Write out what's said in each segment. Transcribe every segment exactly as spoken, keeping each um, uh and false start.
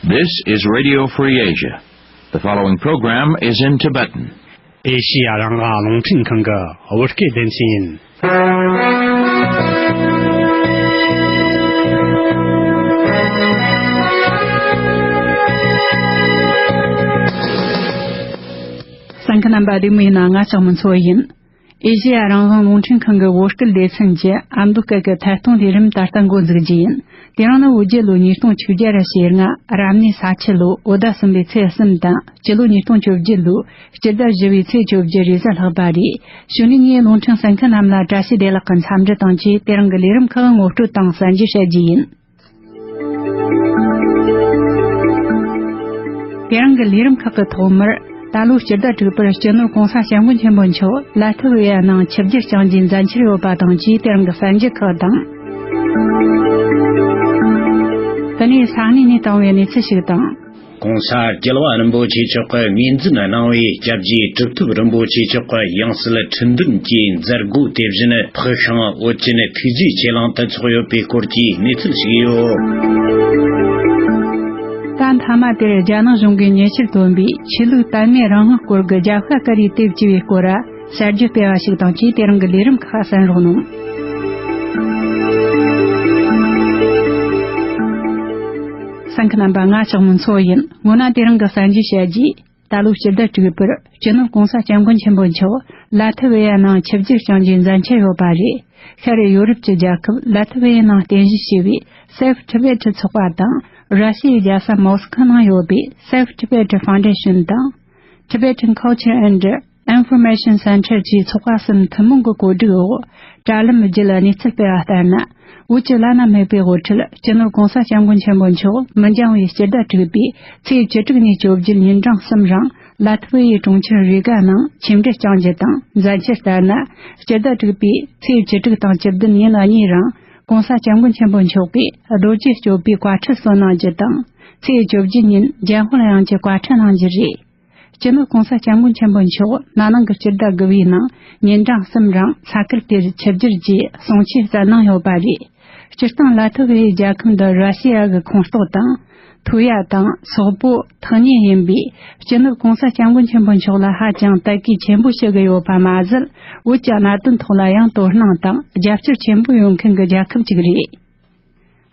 This is Radio Free Asia. The following program is in Tibetan. ཨེ་ཤི་ཡ་རང་དབང་རླུང་འཕྲིན་ཁང་གི་བོད་སྐད་སྡེ་ཚན་ཡིན། གསན་མཁན་རྣམ་པ་བདེ་མོ་ཡིན་ན། ང་ལྕགས་མོ་མཚོ་ཡིན། ཨེ་ཤེ་ཡ་རང་དབང་རླུང་འཕྲིན་ཁང་གི་བོད་སྐད་སྡེ་ཚན་གྱི་ཨ་མདོ་སྐད་ཀྱི་ཐད་གཏོང་ལས་རིམ་ད་ལྟ་འགོ་འཛུགས་རྒྱུ་ཡིན། དེ་རིང་ནི་བོད་རྒྱལ་ལོ་ཉིས་སྟོང་བཅོ་བརྒྱད་ར་ཕྱེད་ལྔ་རབ་གནས་ས་ཁྱི་ལོ་འོ་ཟླ་གསུམ་པའི་ཚེས་གསུམ་དང་། སྤྱི་ལོ་ཉིས་སྟོང་བཅོ་བརྒྱད་ལོའི་སྤྱི་ཟླ་བཞི་བའི་ཚེས་བཅོ་བརྒྱད་རེས་གཟའ་ལྷག་པ་རེད། གཞུག་ནས་ངས་རླུང་འཕྲིན་གསན་མཁན་རྣམས་ལ་བཀྲ་ཤིས་བདེ་ལེགས་ཀྱི་འཚམས་འདྲི་དང་བཅས། དེ་རིང་གི་ལས་རིམ་ཁག་ངོ་སྤྲོད་དང་གསན་རྒྱུ་བྱ་རྒྱུ་ཡིན། དེ་རིང་གི་ལས་རིམ་ཁག་གི་ཐོག་མར། ད་ལོའི་སྤྱི་ཟླ་དྲུག་པར་སྤྱི་ནོར་༸གོང་ས་༸སྐྱབས་མགོན་ཆེན་པོ་མཆོག་ལ་ཐི་ཝེ་ཡ་ནང་ཆིབས་བསྒྱུར་བསྐྱངས་རྒྱུའི་མཛད་འཆར་ཡོད་པ་དང་བཅས། དེ་རིང་གི་གསར་འགྱུར་ཁག་དང་། དེ་ནས་ས་གནས་ནས་བཏང་བའི་གནས་ཚུལ་ཞིག་དང་། ༸གོང་ས་རྒྱལ་བ་རིན་པོ་ཆེ་མཆོག་གིས་ངོས་འཛིན་གནང་བའི་སྐྱབས་རྗེ་གྲུབ་ཐོབ་རིན་པོ་ཆེ་མཆོག་གི་ཡང་སྲིད་ཁྲི་འདོན་གྱི་མཛད་སྒོ་དེ་བཞིན་ཕག་ཤང་བོད་ཀྱི་ཐུགས་རྗེ་ཆེ་གླིང་དུ་འཚོགས་ཡོད་པའི་སྐོར་གྱི་གནས་ཚུལ་ཞིག་ཡོད། ད་མཐའ་མ་དེར་རྒྱ་ནག་གཞུང་གིས་ཉེ་ཆར་བཏོན་པའི་ཆོས་ལུགས་དད་མོས་རང་དབང་སྐོར་གྱི་རྒྱབ་ཤ་ཀ་རིའི་དེབ་ཅེས་པའི་སྐོར་གསར་བརྗེ་སྤེལ་བ་ཞིག་དང་བཅས། དེ་རིང་གི་ལས་རིམ་ཁག་གསན་རོགས་གནང་། གསན་མཁན་རྣམ་པ། ང་ལྕགས་མོ་མཚོ་ཡིན། སྔོན་ན་དེ་རིང་གི་གསར་འགྱུར་བཤད་རྒྱུ། ད་ལོའི་སྤྱི་ཟླ་དྲུག་པར་སྤྱི་ནོར་༸གོང་ས་༸སྐྱབས་མགོན་ཆེན་པོ་མཆོག་ལ་ཐི་ཝེ་ཡ་ནང་ཆིབས་བསྒྱུར་བསྐྱངས་རྒྱུའི་མཛད་འཆར་ཡོད་པ་རེད། ཤར་ཡོ་རོབ་ཀྱི་རྒྱལ་ཁབ་ལ་ཐི་ཝེ་ཡ་ནང་རྟེན་གཞི་བྱས་པའི་Save Tibet ཚོགས་པ་དང་། ར་ཤི་ཡའི་རྒྱལ་ས་མོ་སི་ཁོ་ནང་ཡོད་པའི་Save Tibet Foundation དང་། Tibetan Culture and Information Center བཅས་ཚོགས་པ་གསུམ་ཐུན་མོང་གི་གོ་སྒྲིག་འོག་དྲ་ལམ་བརྒྱུད་གནས་ཚུལ་སྤེལ་བ་ལྟར་ན། བོད་ཀྱི་བླ་ན་མེད་པའི་དབུ་ཁྲིད་སྤྱི་ནོར་༸གོང་ས་༸སྐྱབས་མགོན་ཆེན་པོ་མཆོག་མི་འགྱངས་པའི་སྤྱི་ཟླ་དྲུག་པའི་ཚེས་བཅུ་དྲུག་ནས་བཅོ་བརྒྱད་ཉིན་གྲངས་གསུམ་རིང་ལ་ཐི་ཝེ་ཡའི་གྲོང་ཁྱེར་རི་ག་ནང་ཆིབས་འགྲུལ་བསྐྱངས་རྒྱུ་དང་། མཛད་འཆར་ལྟར་ན། སྤྱི་ཟླ་དྲུག་པའི་ཚེས་བཅུ་དྲུག་དང་བཅུ་བདུན་ཉིན་གཉིས་རིང་༸གོང་ས་༸སྐྱབས་མགོན་ཆེན་པོ་མཆོག་གིས་རྡོ་རྗེ་སྤྱོད་པའི་བཀའ་ཁྲིད་གསན་གནང་རྒྱུ་དང་། ཚེས་བཅོ་བརྒྱད་ཉིན་ཇན་ཧོ་དབྱངས་ཀྱི་བཀའ་ཁྲིད་གནང་རྒྱུ་རེད། སྤྱི་ནོར་༸གོང་ས་༸སྐྱབས་མགོན་ཆེན་པོ་མཆོག་ན་ནིང་གི་སྤྱི་ཟླ་དགུ་པའི་ནང་ཉིན་གྲངས་གསུམ་རིང་ས་ཁུལ་དེར་ཆིབས་བསྒྱུར་གྱིས་གསུང་ཆོས་སྩལ་གནང་ཡོད་པ་རེད། སྤྱིར་བཏང་ལ་ཐི་ཝེ་ཡའི་རྒྱལ་ཁབ་འདི་ར་ཤི་ཡ་གི་ཁོངས་གཏོགས་དང་། ཐུ་ཡ་དང་སོག་པོ་ཐག་ཉེ་ཡིན་པས། སྤྱི་ནོར་༸གོང་ས་༸སྐྱབས་མགོན་ཆེན་པོ་མཆོག་ལ་ཧ་ཅང་དད་གུས་ཆེན་པོ་ཞུ་གི་ཡོད་པ་མ་ཟད། བོད་ཀྱི་གནད་དོན་ཐོག་ལ་ཡང་དོ་སྣང་དང་རྒྱབ་སྐྱོར་ཆེན་པོ་ཡོད་མཁན་གྱི་རྒྱལ་ཁབ་ཅིག་རེད།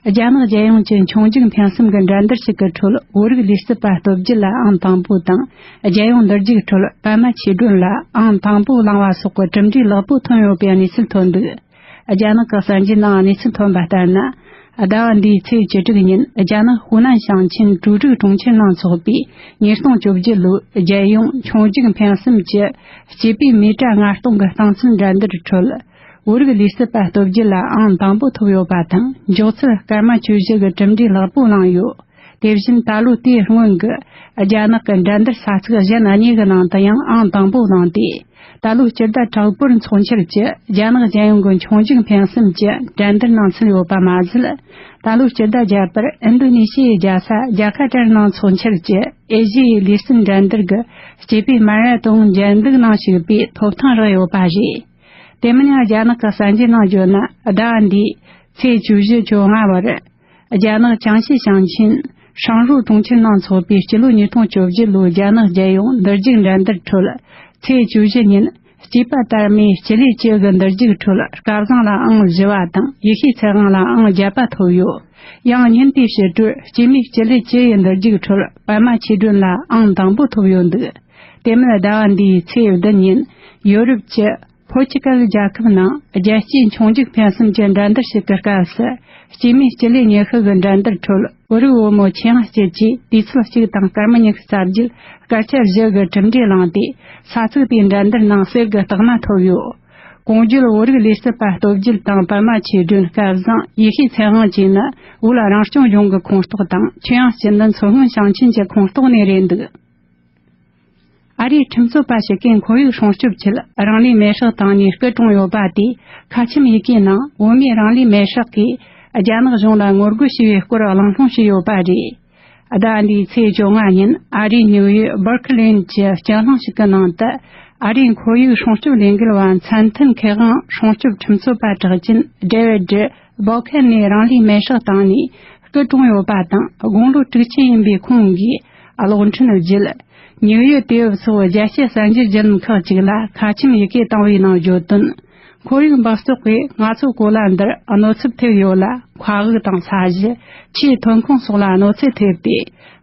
རྒྱ་ནག་རྒྱལ་ཡོངས་ཀྱི་མཆོང་རྒྱུག་འཕེན་གསུམ་གྱི་འགྲན་བསྡུར་ཞིག་གི་ཁྲོད། བོད་རིགས་ལས་བྱེད་པ་སྟོབས་རྒྱལ་ལ་ཨང་དང་པོ་དང་། རྒྱལ་ཡོངས་འདུར་རྒྱུག་ཁྲོད་པད་མ་ཆོས་སྒྲོན་ལ་ཨང་དང་པོ་བླངས་པ་སོགས་ཀྱི་གྲུབ་འབྲས་ལེགས་པོ་ཐོན་ཡོད་པའི་གནས་ཚུལ་ཐོན་འདུག་རྒྱ་ནག་གི་གསར་འགྱུར་ནང་གནས་ཚུལ་ཐོན་པ་ལྟར་ན། ཟླ་བ་འདིའི་ཚེས་བཅུ་དྲུག་ཉིན་རྒྱ་ནག་ཧུའུ་ནན་ཞིང་ཆེན་ཀྲུའུ་ཀྲུའུ་གྲོང་ཁྱེར་ནང་འཚོགས་པའི་ཉིས་སྟོང་བཅོ་བརྒྱད་ལོའི་རྒྱལ་ཡོངས་མཆོང་རྒྱུག་འཕེན་གསུམ་གྱི་སྐྱེས་པའི་མི་ཊར་ལྔ་སྟོང་གི་རྟིང་རྩོད་འགྲན་བསྡུར་ཁྲོད། བོད་རིགས་ལས་བྱེད་པ་སྟོབས་རྒྱལ་ལ་ཨང་དང་པོ་ཐོབ་ཡོད་པ་དང་། མགྱོགས་ཚད་སྐར་མ་བཅུ་བཞི་གི་གྲུབ་འབྲས་ལེགས་པོ་བླངས་ཡོད། དེ་བཞིན་ད་ལོ་དེའི་སྔོན་གྱི་རྒྱ་ནག་གི་འགྲན་བསྡུར་ས་ཚིགས་གཞན་གཉིས་ཀྱི་ནང་དུ་ཡང་ཨང་དང་པོ་བླངས་ཏེ། ད་ལོའི་སྤྱི་ཟླ་དྲུག་པར་འཚོགས་འཆར་གྱི་རྒྱ་ནག་རྒྱལ་ཡོངས་ཀྱི་མཆོང་རྒྱུག་འཕེན་གསུམ་གྱི་འགྲན་བསྡུར་ནང་ཚུད་ཡོད་པ་མ་ཟད། ད་ལོའི་སྤྱི་ཟླ་བརྒྱད་པར་ཨིན་ཌོ་ནེ་ཤི་ཡའི་རྒྱལ་ས་ཇ་ཀར་ཏར་ནང་འཚོགས་འཆར་གྱི་ཨེ་ཤི་ཡའི་ལུས་རྩལ་འགྲན་བསྡུར་གྱི་སྐྱེས་པའི་མན་ར་ཏོན་འགྲན་བསྡུར་ནང་ཞུགས་པའི་ཐོབ་ཐང་རག་ཡོད་པ་རེད། དེ་མིན་ཡང་རྒྱ་ནག་གི་གསར་འགྱུར་ནང་བརྗོད་ན། ཟླ་བ་འདིའི་ཚེས་བཅུ་བཞི་བཅོ་ལྔ་བར། རྒྱ་ནག་ཅང་ཤི་ཞིང་ཆེན་ཧྲང་རུ་གྲོང་ཁྱེར་ནང་འཚོགས་པའི་སྤྱི་ལོ་ཉིས་སྟོང་བཅོ་བརྒྱད་ལོའི་རྒྱ་ནག་རྒྱལ་ཡོངས་འདུར་རྒྱུག་འགྲན་བསྡུར་ཁྲོད། ཚེས་བཅུ་བཞི་ཉིན་སྐྱེས་པ་དར་མའི་སྤྱི་ལེ་བཅུ་གི་འདུར་རྒྱུག་ཁྲོད་སྐལ་བཟང་ལ་ཨང་བཞི་པ་དང་། ཡེ་ཤེས་ཚེ་དབང་ལ་ཨང་བརྒྱད་པ་ཐོབ་ཡོད། ཡང་ཉིན་དེའི་ཕྱི་དྲོར་སྐྱེས་མའི་སྤྱི་ལེ་བཅུ་ཡི་འདུར་རྒྱུག་ཁྲོད་པད་མ་ཆོས་སྒྲོན་ལ་ཨང་དང་པོ་ཐོབ་ཡོད་འདུག་དེ་མིན་ཟླ་བ་འདིའི་ཚེས་བདུན་ཉིན་ཡོ་རོབ་ཀྱི་པོར་ཅི་ཀལ་རྒྱལ་ཁབ་ནང་རྒྱལ་སྤྱིའི་མཆོང་རྒྱུག་འཕེན་གསུམ་གྱི་འགྲན་བསྡུར་ཞིག་གི་སྐབས་སུ། སྐྱེས་མའི་སྤྱི་ལེ་ཉི་ཤུ་གི་འགྲན་བསྡུར་ཁྲོད་བོད་རིགས་བུ་མོ་ཆོས་དབྱངས་སྐྱིད་ཀྱིས་དུས་ཚོད་གཅིག་དང་སྐར་མ་ཉི་ཤུ་རྩ་བརྒྱད། སྐར་ཆ་བཞི་གི་གྲུབ་འབྲས་བླངས་ཏེ། ས་ཚིགས་དེའི་འགྲན་བསྡུར་ནང་གསེར་གྱི་རྟགས་མ་ཐོབ་ཡོད། གོང་བརྗོད་བོད་རིགས་ལས་བྱེད་པ་སྟོབས་རྒྱལ་དང་། པད་མ་ཆོས་སྒྲོན། སྐལ་བཟང་། ཡེ་ཤེས་ཚེ་དབང་བཅས་ནི་བོད་རང་སྐྱོང་ལྗོངས་ཀྱི་ཁོངས་གཏོགས་དང་། ཆོས་དབྱངས་སྐྱིད་ནི་མཚོ་སྔོན་ཞིང་ཆེན་གྱི་ཁོངས་གཏོགས་ནས་རེད་འདུག་ཨ་རིའི་ཁྲིམས་རྩོད་པ་ཞིག་གིས་ཁོར་ཡུག་སྲུང་སྐྱོབ་ཆེད་རང་ལུས་མེར་སྲེག་བཏང་ནས་སྐུ་གྲོངས་ཡོད་པ་དེས། ཁ་ཆེམས་ཡི་གེའི་ནང་བོད་མིའི་རང་ལུས་མེར་སྲེག་གིས་རྒྱ་ནག་གཞུང་ལ་ངོ་རྒོལ་བྱས་པའི་སྐོར་གླེང་སློང་བྱས་ཡོད་པ་རེད། ཟླ་འདིའི་ཚེས་བཅོ་ལྔ་ཉིན་ཨ་རིའི་ནིའུ་ཡོག་སྦར་ཁི་ལིན་གྱི་སྤྱི་གླིང་ཞིག་གི་ནང་དུ། ཨ་རིའི་ཁོར་ཡུག་སྲུང་སྐྱོབ་ལས་འགུལ་བ་མཚན་མཐུན་ཁེ་དབང་སྲུང་སྐྱོབ་ཁྲིམས་རྩོད་པ་གྲགས་ཅན་ཌེ་ཝིད་སྦོ་ཁན་ནས་རང་ལུས་མེར་སྲེག་བཏང་ནས། སྐུ་གྲོངས་ཡོད་པ་དང་། དགུང་ལོ་དྲུག་ཅུ་ཡིན་པའི་ཁོང་གིས་གློག་འཕྲིན་བརྒྱུད། ཉིའུ་ཡོག་དུས་བབ་སོགས་རྒྱལ་སྤྱིའི་གསར་འགྱུར་བརྒྱུད་ལམ་ཁག་ཅིག་ལ་ཁ་ཆེམས་ཡི་གེ་བཏང་བའི་ནང་བརྗོད་དོན། ཁོར་ཡུག་འབག་བཙོག་གིས་ང་ཚོའི་གོ་ལ་འདིར་གནོད་འཚེ་ཐེབས་ཡོད་ལ། མཁའ་དབུགས་དང་ས་གཞི། ཆུའི་ཐོན་ཁུངས་སོགས་ལ་གནོད་འཚེ་ཐེབས་ཏེ།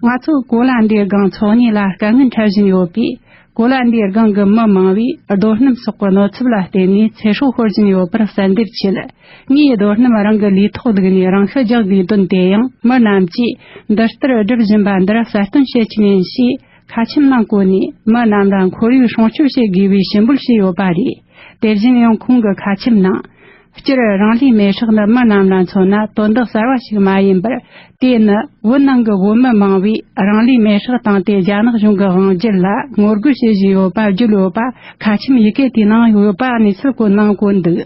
ང་ཚོའི་གོ་ལ་འདིའི་སྒང་འཚོ་གནས་ལ་དཀའ་ངལ་འཕྲད་བཞིན་ཡོད་པས། གོ་ལ་འདིའི་སྒང་གི་མི་མང་བས་རྡོ་སྣུམ་སོགས་ཀྱི་གནོད་ཚབས་ལ་བརྟེན་ནས་ཚེ་སྲོག་ཤོར་བཞིན་ཡོད་པར་གསལ་འདེབས་བྱེད། ངས་རྡོ་སྣུམ་རང་གི་ལུས་ཐོག་བླུགས་ནས་རང་ཤི་རྒྱག་དགོས་དོན་དེ་ཡང་། མི་རྣམས་ཀྱིས་འདི་ལྟར་སྒྲུབ་བཞིན་པ་འདིར་གསལ་སྟོན་བྱེད་ཀྱི་མིན་ཞེས་ཁ་ཆེམས་ནང་བཀོད་ནས། མི་རྣམས་ལ་ཁོར་ཡུག་སྲུང་སྐྱོབ་བྱེད་དགོས་པའི་ཞུ་འབོད་བྱས་ཡོད་པ་རེད། དེ་བཞིན་ཡང་ཁོང་གི་ཁ་ཆེམས་ནང་། སྤྱིར་རང་ལུས་མེར་སྲེག་ནི་མི་རྣམས་ལ་མཚོན་ན་དོན་དག་གསར་བ་ཞིག་མ་ཡིན་པར། དེ་ནི་བོད་ནང་གི་བོད་མི་མང་བས་རང་ལུས་མེར་སྲེག་བཏང་སྟེ་རྒྱ་ནག་གཞུང་གི་དབང་སྒྱུར་ལ་ངོ་རྒོལ་བྱེད་བཞིན་ཡོད་པ་བརྗོད་ཡོད་པ། ཁ་ཆེམས་ཡི་གེ་དེའི་ནང་ཡོད་པ་གནས་ཚུལ་བཀོད་ནང་བཀོད་འདུག།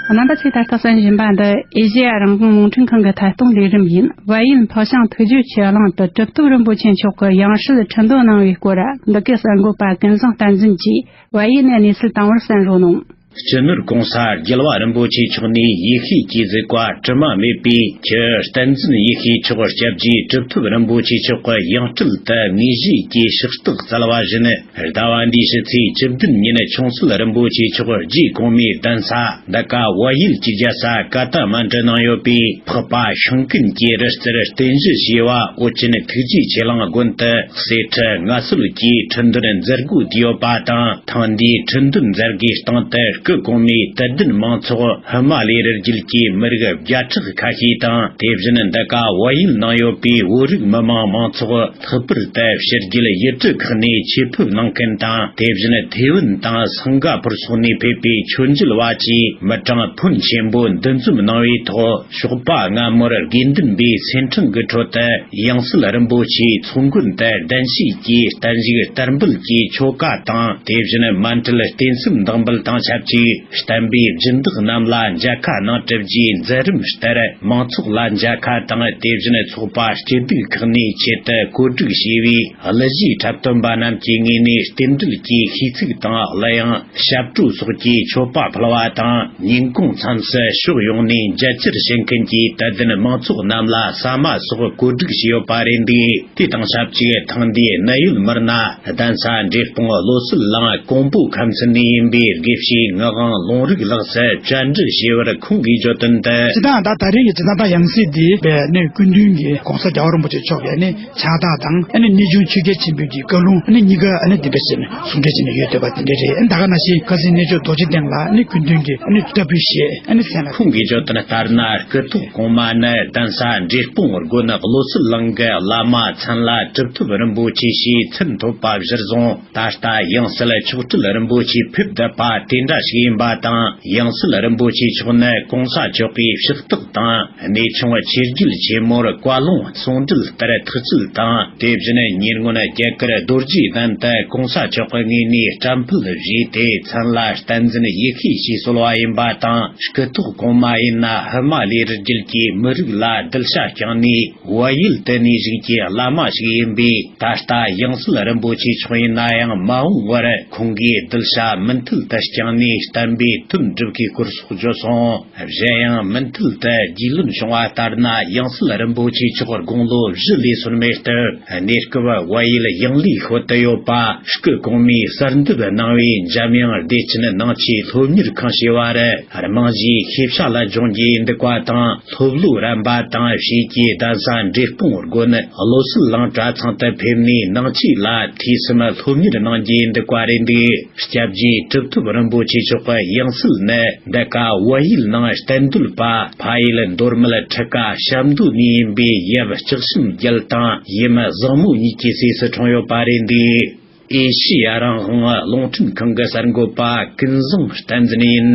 རྣམ་པ་ཚོས་ད་ལྟ་གསན་བཞིན་པ་འདི་ཨེ་ཤེ་ཡ་རང་དབང་རླུང་འཕྲིན་ཁང་གི་ཐད་གཏོང་ལས་རིམ་ཡིན། བལ་ཡུལ་ཕག་ཤང་ཐུགས་རྗེ་ཆེ་གླིང་དུ་གྲུབ་ཐོབ་རིན་པོ་ཆེ་མཆོག་གི་ཡང་སྲིད་ཁྲི་འདོན་གནང་བའི་སྐོར། འདི་གའི་གསར་འགོད་པ་ཀུན་བཟང་བསྟན་འཛིན་གྱིས་བལ་ཡུལ་ནས་གནས་ཚུལ་བཏང་བར་གསན་རོགས་གནང་། སྤྱི་ནོར་གོང་ས་རྒྱལ་བ་རིན་པོ་ཆེ་མཆོག་ནས་ཡེ་ཤེས་ཀྱི་གཟིགས་པ་དྲི་མ་མེད་པའི་ཆུ་བསྟན་འཛིན་ཡེ་ཤེས་མཆོག་སྐྱབས་རྗེ་གྲུབ་ཐོབ་རིན་པོ་ཆེ་མཆོག་གི་ཡང་སྤྲུལ་དུ་དངོས་གཞི་གྱི་ཕྱག་རྟགས་སྩལ་བ་བཞིན། ཟླ་བ་འདིའི་ཕྱི་ཚེས་བཅུ་བདུན་ཉིན་ཆུང་སྲིད་རིན་པོ་ཆེ་མཆོག་རྗེ་གོང་མའི་གདན་ས་འདི་ཀ་བལ་ཡུལ་གྱི་རྒྱལ་ས་ཀ་ཐ་མན་ཌུ་ནང་ཡོད་པའི་འཕགས་པ་ཤིང་ཀུན་གྱི་རི་རྩེར་རྟེན་གཞི་བྱས་པ་ཨོ་རྒྱན་ཐུགས་རྗེ་ཆེ་གླིང་དགོན་དུ། གསེར་ཁྲི་མངའ་གསོལ་གྱིས་ཁྲི་འདོན་མཛད་སྒོ་དུས་ཡོད་པ་དང་། ཐེངས་འདིའི་ཁྲི་འདོན་མཛད་སྒོའི་སྟེང་དུ་སྐུ་གོང་མའི་དད་ལྡན་མང་ཚོགས་ཧི་མ་ལའི་རི་རྒྱུད་ཀྱི་མི་རིགས་བརྒྱ་ཕྲག་ཁ་ཤས་དང་། དེ་བཞིན་འདི་ག་བལ་ཡུལ་ནང་ཡོད་པའི་བོད་རིགས་མི་མང་མང་ཚོགས། ལྷག་པར་དུ་ཕྱི་རྒྱལ་ཡུལ་གྲུ་ཁག་ནས་ཆེད་ཕེབས་གནང་མཁན་དང་། དེ་བཞིན་ཐེ་ཝན་དང་སིང་ག་ཕོར་སོགས་ནས་ཕེབས་པའི་མཆོད་མཇལ་བ་བཅས་མི་གྲངས་ཕོན་ཆེན་པོ་འདུ་འཛོམས་གནང་བའི་ཐོག། ཞོགས་པ་སྔ་མོར་དགེ་འདུན་པའི་སེར་ཕྲེང་གི་ཁྲོད་དུ་ཡང་སྲིད་རིན་པོ་ཆེའི་ཚོགས་མགོན་དུ་གདན་ཞུས་ཀྱིས་བརྟན་བཞུགས་དར་འབུལ་གྱི་ཆོ་ག་དང་། དེ་བཞིན་མཎྜལ་རྟེན་གསུམ་འདེགས་འབུལ་དང་ཆབས་ཅིག་བསྟན་པའི་སྦྱིན་བདག་རྣམས་ལ་མཇལ་ཁ་གནང་གྲུབ་རྗེས་མཛད་རིམ་ལྟར་མང་ཚོགས་ལ་མཇལ་ཁ་དང་། དེ་བཞིན་ཚོགས་པ་སྐྱིད་སྡུག་ཁག་ནས་ཆེད་དུ་བཀོད་སྒྲིག་བྱས་པའི་གླུ་གཞས་འཁྲབ་སྟོན་པ་རྣམས་ཀྱི་ངོས་ནས་རྟེན་འབྲེལ་གྱི་ཤིས་ཚིག་དང་གླུ་དབྱངས། ཞབས་བྲོ་སོགས་ཀྱིས་མཆོད་པ་ཕུལ་བ་དང་། ཉིན་གུང་མཚམས་སུ་ཕྱོགས་ཡོངས་ནས་མཇལ་བཅར་བྱེད་མཁན་གྱི་དད་ལྡན་མང་ཚོགས་རྣམས་ལ་ཟ་མ་སོགས་བཀོད་སྒྲིག་བྱས་ཡོད་པ་རེད་འདུག། དེ་དང་ཆབས་ཅིག་ཐེངས་འདིའི་གནད་ཡོད་མི་སྣ་གདན་ས་འབྲས་སྤུངས་བློ་གསལ་གླིང་ཀོང་པོ་ཁམས་ཚན་ནས་ཡིན་པའི་དགེ་བཤེས་ངག་དབང་ལུང་རིགས་ལགས་སུ་བཅར་འདྲི་བྱས་པར། ཁོང་གིས་བརྗོད་དོན་དུ། སྤྱིར་བཏང་ད་ད་རེས་ཀྱི་སྤྱིར་བཏང་ད་ཡང་སྲིད་འདི་བས་ནས་སྐུ་མདུན་གྱི་གོང་ས་རྒྱལ་བ་རིན་པོ་ཆེ་མཆོག་གིས་ནི། ཕྱག་རྟགས་དང་ཨ་ནི་གནས་ཆུང་ཆོས་རྒྱལ་ཆེན་པོའི་གི་བཀའ་ལུང་ཨ་ནི་གཉིས་ཀ་ཨ་ནི་འདི་འདྲ་བྱས་ནས་ཟུང་འབྲེལ་བྱས་ནས་ཡོད་བསྡད་པ་དེ་འདྲ་རེད། ཨ་ནི་ད་ག་ནང་བཞིན་ཁ་སང་གནས་མཆོག་རྡོ་རྗེ་གདན་ལ་ཨ་ནི་སྐུ་མདུན་གྱིས་ཨ་ནི་བཀྲ་ཤིས་བཞེས་ཨ་ནི་གསན་ལ། ཁོང་གིས་བརྗོད་དོན་ལྟར་ན། སྐུ་ཐོག་གོང་མ་ནི་གདན་ས་འབྲས་སྤུངས་དགོན་བློ་གསལ་གླིང་གི་བླ་མ་མཚན་ལ་གྲུབ་ཐོབ་རིན་པོ་ཆེ་ཞེས་མཚན་ཐོབ་པ་གཞིར་བཟུང་། ད་ལྟ་ཡང་སྲིད་མཆོག་སྤྲུལ་རིན་པོ་ཆེ་ཕེབས་བསྡད་པ་དེ་འདྲ་ཞིག་ཡིན་པ་དང་། ཡང་སྲིད་རིན་པོ་ཆེ་མཆོག་ནི་གོང་ས་མཆོག་གི་ཕྱག་རྟགས་དང་། གནས་ཆུང་ཆོས་རྒྱལ་ཆེན་མོར་བཀའ་ལུང་གསུང་འགྲེལ་ལྟར་ཐག་བཅད་དང་། དེ་བཞིན་ཉེ་སྔོན་རྒྱ་གར་རྡོ་རྗེ་གདན་དུ་གོང་ས་མཆོག་གི་ངོས་ནས་བཀྲམ་ཕུལ་བཞེས་ཏེ། མཚན་ལ་བསྟན་འཛིན་ཡེ་ཤེས་ཞེས་གསོལ་བ་ཡིན་པ་དང་། སྐུ་ཐོག་གོང་མ་ཡིན་ན་ཧི་མ་ལའི་རི་རྒྱུད་ཀྱི་མི་རིགས་ལ་གདུལ་བྱ་བསྐྱངས་ནས། བལ་ཡུལ་དུ་གནས་བཞུགས་ཀྱི་བླ་མ་ཞིག་ཡིན་པས། ད་ལྟ་ཡང་སྲིད་རིན་པོ་ཆེ་མཆོག་ཡིན་ན་ཡང་། མ་འོངས་བར་ཁོང་གིས་གདུལ་བྱ་མུ་མཐུད་དུ་བསྐྱངས་ནས་བསྟན་པའི་དོན་སྒྲུབ་དགོས་སྐོར་སོགས་བརྗོད་སོང་། གཞན་ཡང་མུ་མཐུད་དུ་རྒྱུས་ལོན་བྱུང་བ་ལྟར་ན། ཡང་སྲིད་རིན་པོ་ཆེ་མཆོག་དགུང་ལོ་བཞི་ལས་སོན་མེད་སྟབས། གནས་སྐབས་བལ་ཡུལ་ཡང་ལེའི་ཤོད་དུ་ཡོད་པ་སྐུ་གོང་མས་གསར་འདེབས་གནང་བའི་འཇམ་དབྱངས་བདེ་ཆེན་ནང་ཆོས་སློབ་གཉེར་ཁང་ཞེས་པར། རྨང་གཞིའི་ཤེས་བྱ་ལ་སྦྱོང་རྒྱུ་ཡིན་འདུག་པ་དང་། སློབ་ལོ་རན་པ་དང་ཕྱིས་ཀྱི་གདན་ས་འབྲས་སྤུངས་དགོན་བློ་གསལ་གླིང་གྲྭ་ཚང་དུ་ཕེབས་ནས་ནང་ཆོས་ལ་ཐོས་བསམ་སློབ་གཉེར་གནང་རྒྱུ་ཡིན་འདུག་པ་རེད་འདུག། སྐྱབས་རྗེ་གྲུབ་ཐོབ་རིན་པོ་ཆེ་མཆོག་གི་ཡང་སྲིད་ནི་འདི་ག་བལ་ཡུལ་ནང་གཏན་སྡོད་པ་ཕ་ཡུལ་མདོ་སྨད་ཁྲི་ཀ་ཞབས་མདོ་ནས་ཡིན་པའི་ཡབ་ལྕགས་ཞིམ་རྒྱལ་དང་ཡུམ་བཟང་མོ་གཉིས་ཀྱི་སྲས་སུ་འཁྲུངས་ཡོད་པ་རེད་འདུག། ཨེ་ཤི་ཡ་རང་དབང་རླུང་འཕྲིན་ཁང་གི་གསར་འགོད་པ་ཀུན་བཟང་བསྟན་འཛིན་ཡིན།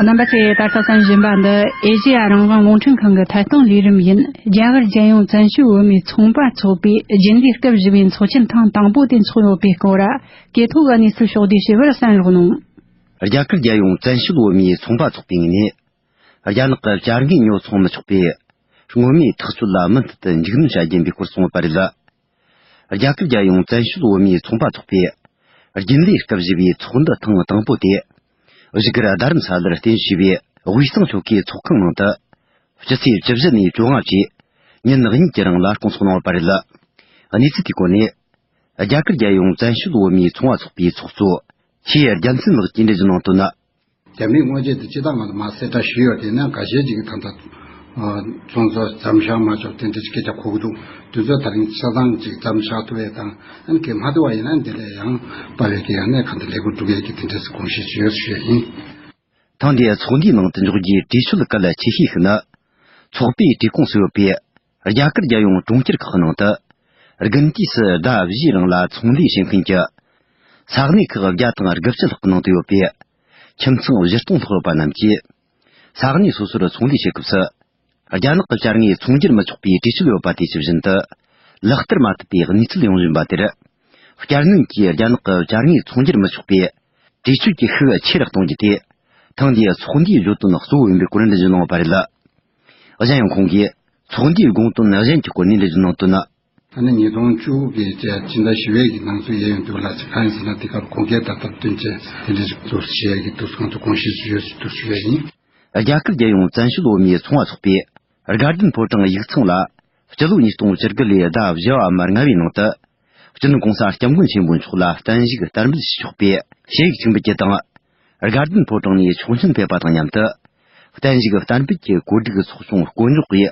རྣམ་པ་ཚོས་ད་ལྟ་གསན་བཞིན་པ་འདི་ཨེ་ཤི་ཡ་རང་དབང་རླུང་འཕྲིན་ཁང་གི་ཐད་གཏོང་ལས་རིམ་ཡིན། རྒྱ་གར་རྒྱལ་ཡོངས་བཙན་བྱོལ་བོད་མིའི་ཚོང་པ་ཚོགས་པའི་རྒྱུན་ལས་སྐབས་བཞི་པའི་ཚོགས་ཆེན་ཐེངས་དང་པོ་དེ་འཚོགས་ཡོད་པའི་སྐོར། གོ་ཐོག་གི་གནས་ཚུལ་ཕྱོགས་བསྡུས་ཞུ་བར་གསན་རོགས་གནང་། རྒྱ་གར་རྒྱལ་ཡོངས་བཙན་བྱོལ་བོད་མིའི་ཚོང་པ་ཚོགས་པའི་ངོས་ནས། རྒྱ་ནག་གི་བྱ་དངོས་ཉོ་ཚོང་མི་ཆོག་པའི་སྔོན་མའི་ཐག་གཅོད་ལ་མུ་མཐུད་དུ་འཇིགས་སྣོན་བྱ་རྒྱུ་ཡིན་པའི་སྐོར་གསུངས་ཡོད་པ་རེད། རྒྱ་གར་རྒྱལ་ཡོངས་བཙན་བྱོལ་བོད་མིའི་ཚོང་པ་ཚོགས་པས་རྒྱུན་ལས་སྐབས་བཞི་པའི་ཚོགས་འདུ་ཐེངས་དང་པོ་དེ་བཞུགས་སྒར་རྡ་རམ་ས་ལར་རྟེན་གཞི་བྱས་པའི་དབུས་གཙང་ཆོལ་ཁའི་ཚོགས་ཁང་ནང་དུ་སྤྱི་ཚེས་བཅུ་བཞི་ནས་བཅོ་ལྔ་བཅས་ཉིན་གཉིས་ཀྱི་རིང་ལ་སྐོང་ཚོགས་གནང་བ་རེད། གནས་ཚུལ་དེའི་སྐོར་ནས་རྒྱ་གར་རྒྱལ་ཡོངས་བཙན་བྱོལ་བོད་མིའི་ཚོང་པ་ཚོགས་པའི་ཚོགས་གཙོ་ཆོས་རྒྱལ་མཚན་ལགས་ཀྱིས་འགྲེལ་བརྗོད་གནང་དོན་ནི། རྒྱ་མིའི་དངོས་རྫས་དེ་སྤྱི་བཏང་ང་ཚོ་མར་གསལ་བསྒྲགས་ཞུས་ཡོད་དེ་ནས་འགའ་ཤས་ཅིག་གིས་ད་ལྟ་ཚོང་ཚོགས་ཟམ་བཞག་མ་ཆོག་དེ་འདྲ་ཅིག་སྐད་ཆ་གོ་གི་འདུག་དེ་ཚོ་ད་རིང་ཆ་ཚང་ཅིག་ཟམ་བཞག་ཐུབ་ཡས་དང་ཨ་ནི་གལ་མ་ཐུབ་པ་ཡིན་ན་འདི་ལས་ཡང་པ་བའི་གི་ཡང་ནས་ག་འདི་ལས་འགུལ་སྒྲུབ་ཡས་ཀྱི་དེ་འདྲ་ཞིག་དགོངས་བཞེས་ཞུས་ཡོད་ཞུ་ཡས་ཡིན། ཐེངས་འདིའི་ཚོགས་འདུའི་ནང་དུ་འཇོག་རྒྱུའི་གྲོས་ཆོད་གལ་ཆེ་ཤོས་ཤིག་ནི། ཚོགས་པའི་གྲོས་ཁོངས་སུ་ཡོད་པའི་རྒྱ་གར་རྒྱལ་ཡོངས་གྲོང་ཁྱེར་ཁག་ནང་དུ་དགུན་དུས་སུ་ཟླ་བཞིའི་རིང་ལ་ཚོང་ལས་བྱེད་མཁན་གྱི་ས་གནས་ཁག་བརྒྱ་དང་དགུ་བཅུ་ལྷག་གི་ནང་དུ་ཡོད་པའི་ཁྱིམ་ཚང་བཞི་སྟོང་ལྷག་ཡོད་པ་རྣམས་ཀྱིས་ས་གནས་སོ་སོར་ཚོང་ལས་བྱེད་སྐབས་སུ་རྒྱ་ནག་གི་བྱ་དངོས་ཚོང་སྒྱུར་མི་ཆོག་པའི་གྲོས་ཆོད་ཡོད་པ་དེ་ཇི་བཞིན་དུ་ལག་བསྟར་མ་ཐུབ་པའི་གནས་ཚུལ་ཡོང་བཞིན་པ་དེར། བསྐྱར་ནན་གྱིས་རྒྱ་ནག་གི་བྱ་དངོས་ཚོང་སྒྱུར་མི་ཆོག་པའི་གྲོས་ཆོད་ཀྱི་ཤུགས་ཆེ་རུ་གཏོང་རྒྱུ་དེ་ཐེངས་འདིའི་ཚོགས་འདུའི་བརྗོད་དོན་གཙོ་བོ་ཡིན་པའི་སྐོར་འགྲེལ་བརྗོད་གནང་བ་རེད། གཞན་ཡང་ཁོང་གིས་ཚོགས་འདུའི་དགོངས་དོན་གཞན་གྱི་སྐོར་ནས་འགྲེལ་བརྗོད་གནང་དོན་ནི། ཨ་ནི་ཉིས་སྟོང་བཅུ་དགུ་གི་ཕྱི་ཟླ་བཞི་པའི་གི་ནང་ཚུད་ཡས་ཡོང་དུས་ལ་ཅིག་གང་ཡིན་ཟེར་ན་དེ་གར་གོང་ཁེ་ད་ལྟར་བསྟུན་བྱས་དེ་འདྲ་ཞིག་འདུག་ཞུ་ཡས་ཀྱི་འདུག་གང་དུ་དགོངས་བཞེས་ཞུ་ཡས་ཞིག་འདུག་ཞུ་ཡས་ཡིན། རྒྱ་གར་རྒྱལ་ཡོངས་བཙན་བྱོལ་བོད་མིའི་ཚོང་པ་ཚོགས་པས་དགའ་ལྡན་ཕོ་བྲང་ཡིག་ཚང་ལ་སྤྱི་ལོ་ཉིས་སྟོང་བཅུ་དགུ་ལོའི་ཟླ་བཞི་བ་མ་ལྔ་བའི་ནང་དུ་སྤྱི་ནོར་༸གོང་ས་༸སྐྱབས་མགོན་ཆེན་པོ་མཆོག་ལ་བརྟན་བཞུགས་གཏན་འབེབས་ཞུ་ཆོག་པའི་ཞུ་ཡིག་ཆིངས་འབུལ་རྒྱུ་དང་། དགའ་ལྡན་ཕོ་བྲང་ནས་ཆོག་མཆན་ཕེབས་པ་དང་མཉམ་དུ་བརྟན་བཞུགས་གཏན་འབེབས་ཀྱི་གོ་སྒྲིག་ཚོགས་ཆུང་བསྐོ་འཇོག་གིས་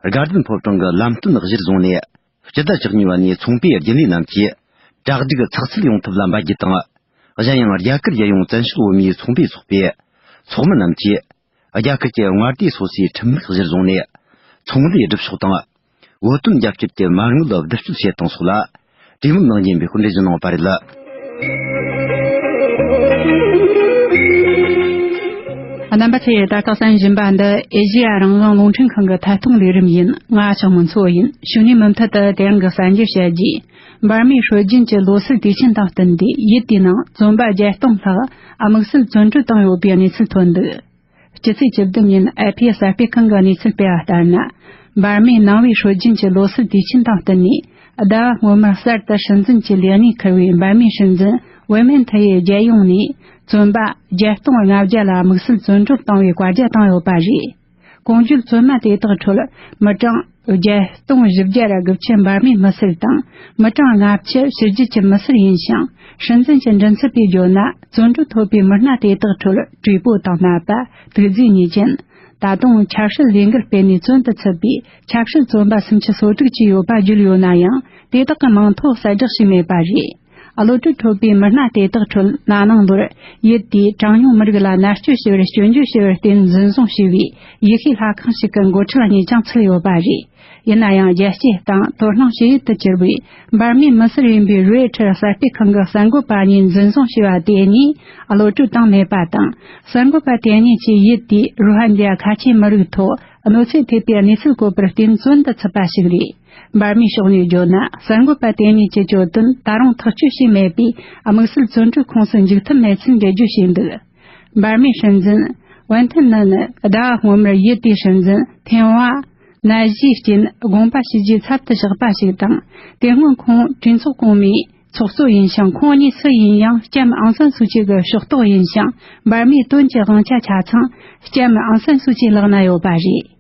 དགའ་ལྡན་ཕོ་བྲང་གི་ལམ་སྟོན་གཞིར་བཟུང་ནས་སྤྱི་ཟླ་བཅུ་གཉིས་པ་ནས་ཚོང་པའི་རྒྱུན་ལས་རྣམས་ཀྱིས་གྲ་སྒྲིག་ཚགས་ཚུད་ཡོང་ཐབས་ལ་འབད་རྒྱུ་དང་། གཞན་ཡང་རྒྱ་གར་རྒྱལ་ཡོངས་བཙན་བྱོལ་བོད་མིའི་ཚོང་པའི་ཚོགས་པའི་ཚོགས་མི་རྣམས་ཀྱིས་རྒྱ་གར་གྱི་མངའ་སྡེ་སོ་སོའི་ཁྲིམས་ལུགས་གཞིར་བཟུང་ནས་ཚོང་ལས་སྒྲུབ་ཕྱོགས་དང་། བོད་དོན་རྒྱབ་སྐྱོར་གྱི་མ་དངུལ་བེད་སྤྱོད་བྱེད་སྟངས་སོགས་ལ་གྲོས་མོལ་གནང་རྒྱུ་ཡིན་པའི་སྐོར་འགྲེལ་བརྗོད་གནང་བ་རེད། རྣམ་པ་ཚོས་ད་ལྟ་གསན་བཞིན་པ་འདི་ཨེ་ཤེ་ཡ་རང་དབང་རླུང་འཕྲིན་ཁང་གི་ཐད་གཏོང་ལས་རིམ་ཡིན། ང་ལྕགས་མོ་མཚོ་ཡིན། ཞུ་ནས་མུ་མཐུད་དུ་དེ་རིང་གི་གསར་འགྱུར་བཤད་རྒྱུ། འབར་མའི་སྲོལ་རྒྱུན་གྱི་ལོ་སར་དུས་ཆེན་དང་བསྟུན་ཏེ་ཡུལ་དེའི་ནང་བཙོན་པ་བརྒྱད་སྟོང་ལྷག་དམིགས་བསལ་བཙོན་གྲོལ་བཏང་ཡོད་པའི་གནས་ཚུལ་ཐོན་འདུག་སྤྱི་ཚེས་བཅུ་བདུན་ཉིན་ཨེ་ཕི་གསར་སྤེལ་ཁང་གི་གནས་ཚུལ་སྤེལ་བ་ལྟར་ན། འབར་མའི་ནང་པའི་སྲོལ་རྒྱུན་གྱི་ལོ་སར་དུས་ཆེན་དང་བསྟུན་ནས་ཟླ་བ་སྔོན་མར་གསར་དུ་སྲིད་འཛིན་གྱི་ལས་གནས་འཁུར་བའི་འབར་མའི་སྲིད་འཛིན་ཝེ་མིན་ཐི་ཡི་རྒྱལ་ཡོངས་ནས་བཙོན་པ་བརྒྱད་སྟོང་ལྔ་བརྒྱ་ལ་དམིགས་བསལ་བཙོན་གྲོལ་བཏང་བའི་བཀའ་རྒྱ་བཏང་ཡོད་པ་རེད། གོང་བརྗོད་བཙོན་མ་དེ་དག་ཁྲོད་མི་གྲངས་བརྒྱད་སྟོང་བཞི་བརྒྱ་ར་དགུ་བཅུ་འབར་མའི་མི་སེར་དང་མི་གྲངས་ལྔ་བཅུ་ཕྱི་རྒྱལ་གྱི་མི་སེར་ཡིན་ཞིང་། སྲིད་འཛིན་གྱི་མགྲིན་ཚབ་པས་བརྗོད་ན་བཙོན་གྲོལ་ཐོབ་པའི་མི་སྣ་དེ་དག་ཁྲོད་བྲེལ་པོ་དང་ནད་པ། དུག་རྫས་ཉེས་ཅན། ད་དུང་ཆབ་སྲིད་ལས་འགུལ་སྤེལ་ནས་བཙོན་དུ་ཚུད་པའི་ཆབ་སྲིད་བཙོན་པ་སུམ་ཅུ་སོ་དྲུག་བཅས་ཡོད་པ་བརྗོད་ཡོད་ན་ཡང་། དེ་དག་གི་མིང་ཐོ་གསལ་བསྒྲགས་བྱས་མེད་པ་རེད། གློད་གྲོལ་ཐོབ་པའི་མི་སྣ་དེ་དག་ཁྲོད་ན་ནིང་ལོར་ཡུལ་དེའི་གྲངས་ཉུང་མི་རིགས་ལ་མནར་གཅོད་བྱས་པར་སྐྱོན་བརྗོད་བྱས་པར་བརྟེན་འཛིན་བཟུང་བྱས་པའི་ཡེ་ཤུའི་ལྷ་ཁང་ཞིག་གི་འགོ་ཁྲིད་གཉིས་ཀྱང་ཚུད་ཡོད་པ་རེད། ཡིན་ན་ཡང་རྒྱལ་སྤྱིའི་སྟེང་དོ་སྣང་ཞུ་ཡུལ་དུ་གྱུར་པའི་འབར་མའི་མི་སེར་ཡིན་པའི་རོའི་ཊར་གསར་སྤེལ་ཁང་གི་གསར་འགོད་པ་གཉིས་འཛིན་བཟུང་བྱས་པ་དེ་གཉིས་གློད་གྲོལ་བཏང་མེད་པ་དང་། གསར་འགོད་པ་དེ་གཉིས་ཀྱིས་ཡུལ་དེའི་རོ་ཧན་ཇཱ་ཁ་ཆེའི་མི་རིགས་ཐོག་གནོད་འཚེ་ཐེབས་པའི་གནས་ཚུལ་བཀོད་པར་བརྟེན་བཙོན་དུ་ཚུད་པ་ཞིག་རེད། འབར་མའི་ཕྱོགས་ནས་བརྗོད་ན། གསར་འགོད་པ་དེ་གཉིས་ཀྱི་བརྗོད་དོན་ད་རུང་ཐག་གཅོད་བྱས་མེད་པས། དམིགས་བསལ་བཙོན་གྲོལ་ཁོངས་སུ་འཇུག་ཐུབ་མེད་ཚུལ་འགྲེལ་བརྗོད་བྱས་འདུག་འབར་མའི་སྲིད་འཛིན་ཝན་ཐན་ནན་ནི་ཟླ་བ་སྔོན་མར་ཡུལ་དེའི་སྲིད་འཛིན་ཐེན་ཝ་ནད་གཞིའི་རྐྱེན་དགོངས་པ་ཞུ་རྒྱུའི་ཚབ་ཏུ་བཞག་པ་ཞིག་དང་། དེ་སྔོན་ཁོང་གྲོས་ཚོགས་གོང་མའི་ཚོགས་གཙོ་ཡིན་ཞིང་། ཁོང་གཉིས་སུ་ཡིན་ཡང་ལྕམ་ཨང་སན་སུ་ཅི་གི་ཕྱོགས་གཏོགས་ཡིན་ཞིང་། འབར་མའི་དོན་གྱི་དབང་ཆ་ཆ་ཚང་ལྕམ་ཨང་སན་སུ་ཅིའི་ལག་ན་ཡོད་པ་རེད།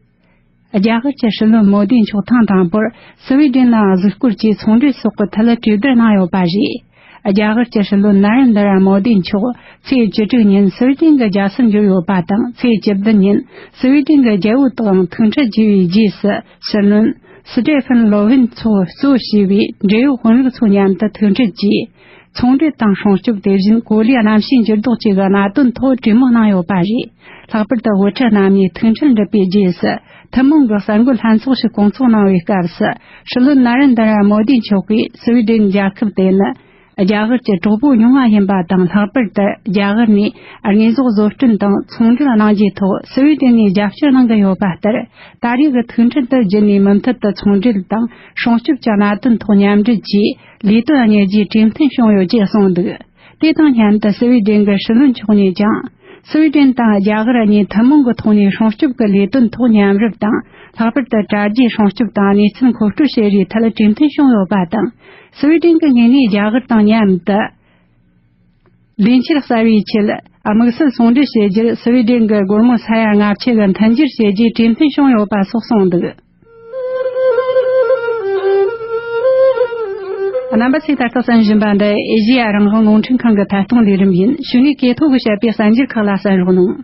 རྒྱ་གར་གྱི་སྲིད་བློན་མོ་དི་མཆོག་ཐེངས་དང་པོར་སི་ཝི་ཌེན་ནང་གཟིགས་སྐོར་གྱིས་ཚོང་འབྲེལ་སོགས་ཀྱི་ཐད་གྲོས་བསྡུར་གནང་ཡོད་པ་རེད། རྒྱ་གར་གྱི་སྲིད་བློན་ན་རེན་དྲ་མོ་དི་མཆོག་ཚེས་བཅུ་དྲུག་ཉིན་སི་ཝི་ཌེན་གྱི་རྒྱལ་སར་འབྱོར་ཡོད་པ་དང་། ཚེས་བཅུ་བདུན་ཉིན་སི་ཝི་ཌེན་གྱི་རྒྱལ་པོ་དང་ཐུག་འཕྲད་བྱས་པའི་རྗེས་སུ། སྲིད་བློན་སི་ཏེ་ཧྥན་ལོ་ཝིན་མཆོག་གཙོ་བྱས་པའི་འབྲེལ་ཡོད་དཔོན་རིགས་ཚོ་མཉམ་དུ་ཐུག་འཕྲད་ཀྱིས། ཚོང་འབྲེལ་དང་སྲུང་སྐྱོབ། དེ་བཞིན་གོ་ལའི་གནམ་གཤིས་འགྱུར་ལྡོག་བཅས་ཀྱི་གནད་དོན་ཐོག་གྲོས་མོལ་གནང་ཡོད་པ་རེད། ལྷག་པར་དུ་དབུ་ཁྲིད་རྣམ་གཉིས་ཐུག་འཕྲད་འགྲུབ་པའི་རྗེས་སུ། ཐུན་མོང་གི་གསར་འགོད་ལྷན་ཚོགས་ཤིག་བསྐོང་ཚོགས་གནང་བའི་སྐབས་སུ། སྲིད་བློན་ན་རེན་དྲ་མོ་དི་མཆོག་གིས་སི་ཝི་ཌེན་རྒྱལ་ཁབ་དེ་ནི་རྒྱ་གར་གྱི་གྲོགས་པོ་རྙིང་བ་ཡིན་པ་དང་། ལྷག་པར་དུ་རྒྱ་གར་ནས་དངོས་ཟོག་བཟོ་སྐྲུན་དང་ཚོང་འབྲེལ་གནང་རྒྱུའི་ཐོག་སི་ཝི་ཌེན་ནས་རྒྱབ་སྐྱོར་གནང་གི་ཡོད་པ་ལྟར། ད་རེས་ཀྱི་ཐུག་འཕྲད་དུ་བརྒྱུད་ནས་མུ་མཐུད་དུ་ཚོང་འབྲེལ་དང་སྲུང་སྐྱོབ་ཀྱི་གནད་དོན་ཐོག་མཉམ་འབྲེལ་གྱིས་ལས་དོན་གཉེར་རྒྱུའི་གྲོས་མཐུན་བྱུང་ཡོད་ཅེས་གསུངས་འདུག་དེ་དང་མཉམ་དུ་སི་ཝི་ཌེན་གྱི་སྲིད་བློན་མཆོག་ནས་ཀྱང་། སི་ཝི་ཌེན་དང་རྒྱ་གར་གཉིས་ཐུན་མོང་གི་ཐོག་ནས་སྲུང་སྐྱོབ་ཀྱི་ལས་དོན་ཐོག་མཉམ་རུབ་དང་ ལྷག་པར་དུ་དྲ་རྒྱའི་སྲུང་སྐྱོབ་དང་གནས་ཚུལ་མཁོ་སྤྲོད་བྱེད་རྒྱུའི་ཐད་གྲོས་མཐུན་བྱུང་ཡོད་པ་དང་། སུ་ཝེ་ཌེན་གྱི་དངོས་གནས་རྒྱ་གར་དང་མཉམ་དུ། བདེ་འཁྱིལ་གསར་བའི་ཆེད་དམིགས་བསལ་ཟུང་འབྲེལ་བྱེད་རྒྱུར་སུ་ཝེ་ཌེན་གྱི་སྒོར་མོ་ས་ཡ་ལྔ་བཅུ་གི་མཐུན་འགྱུར་བྱེད་རྒྱུའི་གྲོས་མཐུན་བྱུང་ཡོད་པ་སོགས་གསུངས་འདུག། རྣམ་པ་ཚོས་ད་ལྟ་གསན་བཞིན་པ་འདི་ཨེ་ཤེ་ཡ་རང་དབང་རླུང་འཕྲིན་ཁང་གི་ཐད་གཏོང་ལས་རིམ་ཡིན། གཞུག་ནས་ཀེ་ཐོ་གིས་བཤད་པའི་གསར་འགྱུར་ཁག་ལ་གསན་རོགས་གནང་།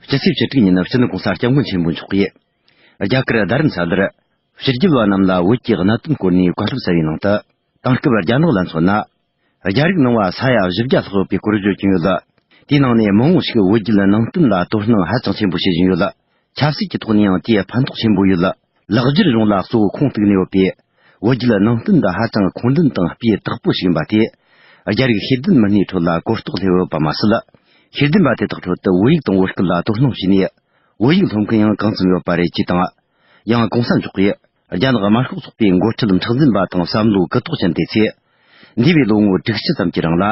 སྤྱི་ཚེས་བཅུ་དྲུག་ཉིན་སྤྱི་ནོར་གོང་ས་སྐྱབས་མགོན་ཆེན་པོ་མཆོག་གིས། རྒྱ་གར་རྡ་རམ་ས་ལར། ཕྱི་རྒྱལ་བ་རྣམས་ལ་བོད་ཀྱི་གནད་དོན་སྐོར་ནས་བཀའ་སློབ་སྩལ་བའི་ནང་དུ། དེང་སྐབས་རྒྱ་ནག་ལ་མཚོན་ན། རྒྱ་རིགས་ནང་བ་ས་ཡ་བཞི་བརྒྱ་ལྷག་ཡོད་པའི་སྐོར་བརྗོད་ཀྱིན་ཡོད་ལ། དེའི་ནང་ནས་མང་བོ་ཞིག་བོད་བརྒྱུད་ནང་བསྟན་ལ་དོ་སྣང་ཧ་ཅང་ཆེན་པོ་བྱེད་བཞིན་ཡོད་ལ། ཆབ་སྲིད་ཀྱི་ཐོག་ནས་ཡང་དེའི་ཕན་ཐོགས་ཆེན་པོ་ཡོད་ལ། ལེགས་སྒྱུར་གཞུང་ལ་གཙོ་བོ་ཁུངས་གཏུགས་ནས་ཡོད་པས། བོད་བརྒྱུད་ནང་བསྟན་དུ་ཧ་ཅང་མཁོ་འདུན་དང་སྤུས་དག་པོ་ཞིག་ཡིན་པ་དེ། རྒྱ་རིགས་ཤེས་ལྡན་མི་སྣའི་ཁྲོད་ལ་གོ་རྟོགས་སླེབས་ཡོད་པ་མ་ཟད། ཤེས་ལྡན་པ་དེ་དག་ཁྲོད་དུ་བོད་ཡིག་དང་བོད་སྐད་ལ་དོ་སྣང་བྱས་ནས། བོད་ཡིག་སློབ་མཁན་ཡང་གང་ཙམ་ཡོད་པ་རེད་ཅེས་དང་། ཡང་གོང་ས་མཆོག་གིས་རྒྱ་ནག་དམར་ཤོག་ཚོགས་པའི་འགོ་ཁྲིད་མཁྲེགས་འཛིན་པ་དང་བསམ་བློ་གུ་དོག་ཅན་དེ་ཚོས། འདས་པའི་ལོ་ངོ་དྲུག་ཅུ་ཙམ་གྱི་རིང་ལ།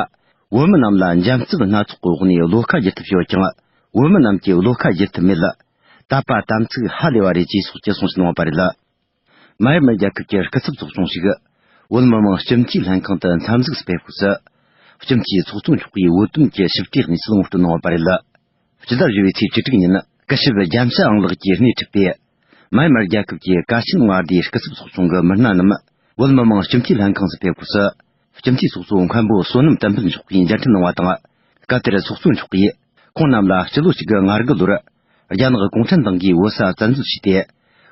བོད་མི་རྣམས་ལ་འཇམ་རྩུབ་སྣ་ཚོགས་ཀྱི་འོག་ནས་བློ་ཁ་བསྒྱུར་ཐུབ་ཡོད་ཀྱང་། བོད་མི་རྣམས་ཀྱིས་བློ་ཁ་བསྒྱུར་ཐུབ་མེད་ལ། དད་པ་དམ་ཚིག་ཧ་ལས་པ་རེད་ཅེས་སོགས་ཀྱི་གསུང་བཤད་གནང་བ་རེད་ལ། མ་ཡར་མར་རྒྱལ་ཁབ་ཀྱི་སྐུ་ཚབ་ཚོགས་ཆུང་ཞིག་བོད་མི་མང་སྤྱི་འཐུས་ལྷན་ཁང་དུ་འཚམས་གཟིགས་སུ་ཕེབས་སྐབས་སུ། སྤྱི་འཐུས་ཚོགས་གཙོ་མཆོག་གིས་བོད་དོན་གྱི་ཞིབ་ཕྲའི་གནས་ཚུལ་ངོ་སྤྲོད་གནང་བ་རེད་ལ། ཕྱི་ཟླ་བཞི་པའི་ཚེས་བཅུ་དྲུག་ཉིན་སྐུ་ཞབས་རྒྱལ་མཚན་ཨང་ལགས་ཀྱིས་སྣེ་ཁྲིད་པའི་མ་ཡར་མར་རྒྱལ་ཁབ་ཀྱི་གལ་ཆེན་མངའ་སྡེའི་སྐུ་ཚབ་ཚོགས་ཆུང་གི་མི་སྣ་རྣམས་བོད་མི་མང་སྤྱི་འཐུས་ལྷན་ཁང་དུ་ཕེབས་སྐབས་སུ། སྤྱི་འཐུས་ཚོགས་གཙོ་མཁན་པོ་བསོད་ནམས་བསྟན་འཕེལ་མཆོག་གིས་མཇལ་འཕྲད་གནང་བ་དང་། སྐབས་དེར་ཚོགས་གཙོ་མཆོག་གིས་ཁོང་རྣམས་ལ་སྤྱི་ལོ་གཅིག་དགུ་ལྔ་དགུ་ལོར་རྒྱ་ནག་གུང་ཁྲན་ཏང་གིས་བོད་ས་བཙན་འཛུལ་བྱས་ཏེ།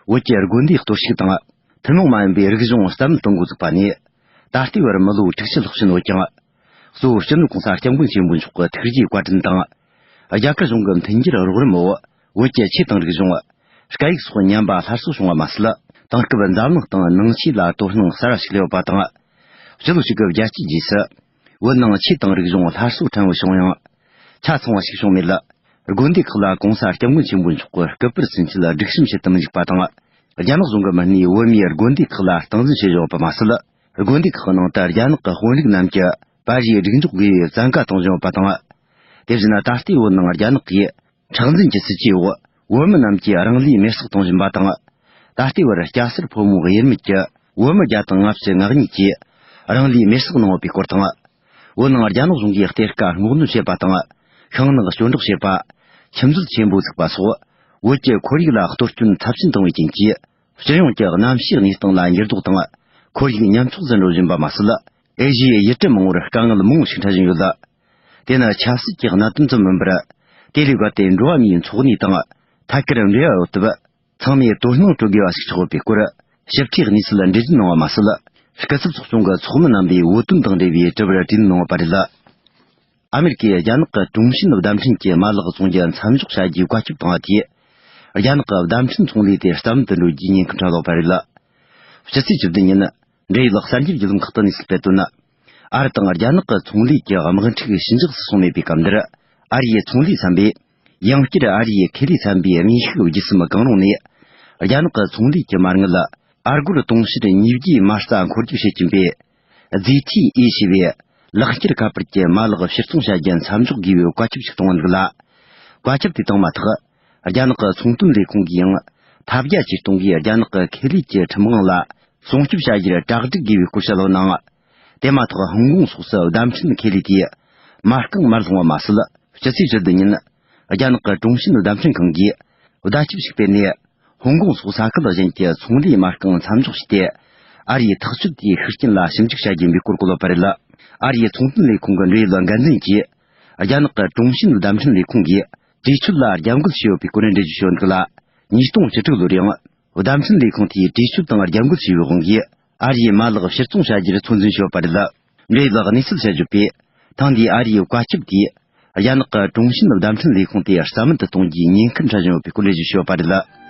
བོད་ཀྱི་དགོན་སྡེ་གཏོར་བཤིག་དང་། ཐུན་མོང་མ་ཡིན་པའི་རིག་གཞུང་རྩ་མེད་གཏོང་འགོ་བཙུགས་པ་ནས། ད་ལྟའི་བར་མི་ལོ་དྲུག་ཅུ་ལྷག་ཕྱིན་ཡོད་ཀྱང་། གཙོ་བོ་སྤྱི་ནོར་གོང་ས་སྐྱབས་མགོན་ཆེན་པོ་མཆོག་གི་ཐུགས་རྗེའི་བཀའ་དྲིན་དང་། རྒྱ་གར་གཞུང་གི་མཐུན་འགྱུར་རོགས་རམ་འོག་བོད་ཀྱི་ཆོས་དང་རིག་གཞུང་། སྐད་ཡིག་སོགས་ཉམས་པ་སླར་གསོ་བྱུང་བ་མ་ཟད། དེང་སྐབས་འཛམ་གླིང་སྟེང་ནང་ཆོས་ལ་དོ་སྣང་གསར་བ་ཞིག་སླེབས་ཡོད་པ་དང་། སྤྱི་ལོ་གཅིག་དགུ་བརྒྱད་ཅུའི་རྗེས་སུ། བོད་ནང་ཆོས་དང་རིག་གཞུང་སླར་གསོ་ཕྲན་བུ་བྱུང་ཡང་། ཆ་ཚང་བ་ཞིག་བྱུང་མེད་ལ། དགོན་སྡེ་ཁག་ལ་གོང་ས་སྐྱབས་མགོན་ཆེན་པོ་མཆོག་གི་སྐུ་པར་ཚུན་ཆད་སྒྲིག་གཤོམ་བྱེད་དུ་མི་འཇུག་པ་དང་། རྒྱ་ནག་གཞུང་གི་མི་སྣས་བོད་མིའི་དགོན་སྡེ་ཁག་ལ་སྟངས་འཛིན་བྱེད་བཞིན་ཡོད་པ་མ་ཟད། དགོན་སྡེ་ཁག་ནང་དུ་རྒྱ་ནག་གི་དཔོན་རིགས་རྣམས་ཀྱི་པར་རིས་སྒྲིག་འཇོག་དགོས་པའི་བཙན་བཀའ་གཏོང་བཞིན་ཡོད་པ་དང་། དེ་བཞིན་ད་ལྟའི་བོད་ནང་རྒྱ་ནག་གིས་མཁྲེགས་འཛིན་གྱི་སྲིད་ཇུས་འོག་བོད་མི་རྣམས་ཀྱིས་རང་ལུས་མེར་སྲེག་གཏོང་བཞིན་པ་དང་། ད་ལྟའི་བར་སྐྱ་སེར་ཕོ་མོ་དབྱེར་མེད་ཀྱི་བོད་མི་བརྒྱ་དང་ལྔ་བཅུ་ང་གཉིས་ཀྱིས་རང་ལུས་མེར་སྲེག་གནང་ཡོད་པའི་སྐོར་དང་། བོད་ནང་རྒྱ་ནག་གཞུང་གིས་གཏེར་ཁ་སྔོག་འདོན་བྱས་པ་དང་། ཤིང་ནགས་གཅོད་འབྲེག་བྱས་པ། ཁྱིམ་མཛོད་ཆེན་པོ་བཙུགས་པ་སོགས། བོད་ཀྱི་ཁོར་ཡུག་ལ་གཏོར་སྐྱོན་ཚབས་ཆེན་བཏང་བའི་རྐྱེན་གྱིས། སྤྱི་ཡོངས་ཀྱི་གནམ་གཤིས་གནས་སྟངས་ལ་འགྱུར་ལྡོག་དང་། ཁོར་ཡུག་ཉམས་ཆག་ཟིན་འགྲོ་བཞིན་པ་མ་ཟད། ཨེ་ཤི་ཡའི་ཡུལ་གྲུ་མང་བོར་དཀའ་ངལ་མང་བོ་ཞིག་འཕྲད་བཞིན་ཡོད་ལ། དེ་ནི་ཆབ་སྲིད་ཀྱི་གནད་དོན་ཙམ་མིན་པར། དེ་ལས་བརྒལ་ཏེ་འགྲོ་བ་མིའི་འཚོ་གནས་དང་། ཐད་ཀར་འབྲེལ་བ་ཡོད་སྟབས། ཚང་མས་དོ་སྣང་སྤྲོད་དགོས་པ་ཞིག་ཆགས་ཡོད་པའི་སྐོར། ཞིབ་ཕྲའི་གནས་ཚུལ་འགྲེལ་བརྗོད་གནང་བ་མ་ཟད། སྐུ་ཚབ་ཚོགས་ཆུང་གི་ཚོགས་མི་རྣམ་པས་བོད་དོན་དང་འབྲེལ་བའི་དྲི་བར་དྲིས་ལན་གནང་བ་རེད། ཨ་མེ་རི་ཀས་རྒྱ་ནག་གི་ཀྲུང་ཞིན་བརྡ་འཕྲིན་གྱི་མ་ལག་བཙོང་རྒྱུ་མཚམས་འཇོག་བྱ་རྒྱུའི་བཀའ་ཁྱབ་བཏང་བ་དེས། རྒྱ་ནག་གི་བརྡ་འཕྲིན་ཚོང་ལས་དེ་རྩ་མེད་དུ་འགྲོ་རྒྱུའི་ཉེན་ཁ་འཕྲད་ཡོད་པ་རེད། ཕྱི་ཚེས་བཅུ་བདུན་ཉིན། འབྲེལ་ཡོད་གསར་འགྱུར་བརྒྱུད་ལམ་ཁག་ཏུ་གནས་ཚུལ་སྤེལ་དོན། ཨ་རི་དང་རྒྱ་ནག་གི་ཚོང་ལས་ཀྱི་དམག་འཁྲུག་ཞི་འཇགས་སུ་སོང་མེད་པའི་སྐབས་འདིར། ཨ་རིའི་ཚོང་ལས་ཚན་པས། ཡང་བསྐྱར་ཨ་རིའི་ཁེ་ལས་ཚན་པའི་དངོས་ཤུགས་བརྒྱུད་གསུམ་གང་རུང་ནས། རྒྱ་ནག་གི་ཚོང་ལས་ཀྱི་མ་དངུལ། ཨ་སྒོར་དུང་ཕྱུར་ཉིས་བརྒྱའི་མ་རྩ་འཁོར་རྒྱུག་བྱེད་ཀྱིན་པའི། ཛི་ཐི་ཨེ་ཞེས་པའི། ལག་འཁྱེར་ཁ་པར་གྱི་མ་ལག་ཕྱིར་ཚོང་བྱ་རྒྱུ་མཚམས་འཇོག་དགོས་པའི་བཀའ་ཁྱབ་ཞིག་བཏང་བ་འདུག་ལ། བཀའ་ཁྱབ་དེ་བཏང་མ་ཐག་རྒྱ་ནག་གི་ཚོང་དོན་ལས་ཁུངས་ཀྱིས་ཡང་། ཐབས་བརྒྱ་ཇུས་སྟོང་གིས་རྒྱ་ནག་གི་ཁེ་ལས་ཀྱི་ཁྲིམས་དབང་ལ་སྲུང་སྐྱོབ་བྱ་རྒྱུར་གྲ་སྒྲིག་དགོས་པའི་སྐོར་བཤད་ཡོད་ནའང་། དེ་མ་ཐག་ཧོང་ཀོང་སོགས་སུ་བརྡ་འཕྲིན་ཁེ་ལས་དེས་མ་རྐང་མར་ལྷུང་བ་མ་ཟད། ཕྱི་ཚེས་བཅུ་བདུན་ཉིན། རྒྱ་ནག་གི་ཀྲུང་ཞིན་བརྡ་འཕྲིན་ཁང་གིས་བརྡ་ཁྱབ་ཞིག་སྤེལ་ནས། ཧོང་ཀོང་སོགས་ས་ཁུལ་གཞན་གྱི་ཚོང་ལས་མ་རྐང་མཚམས་འཇོག་བྱས་ཏེ། ཨ་རིའི་ཐག་གཅོད་དེའི་ཤུགས་རྐྱེན་ལ་ཞིབ་འཇུག་བྱ་རྒྱུ་ཡིན་པའི་སྐོར་བཀོད་ཡོད་པ་རེད། ཨ་རིའི་ཚོང་དོན་ལས་ཁུངས་ཀྱི་འབྲེལ་ཡོད་འགན་འཛིན་གྱིས། རྒྱ་ནག་གི་ཀྲུང་ཞིན་བརྡ་འཕྲིན་ལས་ཁུངས་ཀྱིས་གྲོས་ཆོད་ལ་རྒྱབ་འགལ་བྱས་ཡོད་པའི་སྐོར་འགྲེལ་བརྗོད་བྱས་ཡོད་འདུག་ལ། ཉིས་སྟོང་བཅུ་དྲུག་ལོར་ཡང་། བརྡ་འཕྲིན་ལས་ཁུངས་དེས་གྲོས་ཆོད་དང་རྒྱབ་འགལ་བྱས་པའི་དབང་གིས། ཨ་རིའི་མ་ལག་ཕྱིར་ཚོང་བྱ་རྒྱུར་ཚོད་འཛིན་བྱས་ཡོད་པ་རེད། འབྲེལ་ཡོད་གནས་ཚུལ་བཤད་བརྗོད་པས། ཐེངས་འདིའི་ཨ་རིའི་བཀའ་ཁྱབ་དེས། རྒྱ་ནག་གི་ཀྲུང་ཞིན་བརྡ་འཕྲིན་ལས་ཁུངས་དེ་རྩ་མེད་དུ་གཏོང་རྒྱུའི་ཉེན་ཁར་འཕྲད་བཞིན་ཡོད་པའི་སྐོར་འགྲེལ་བརྗོད་བྱས་ཡོད་པ་རེད།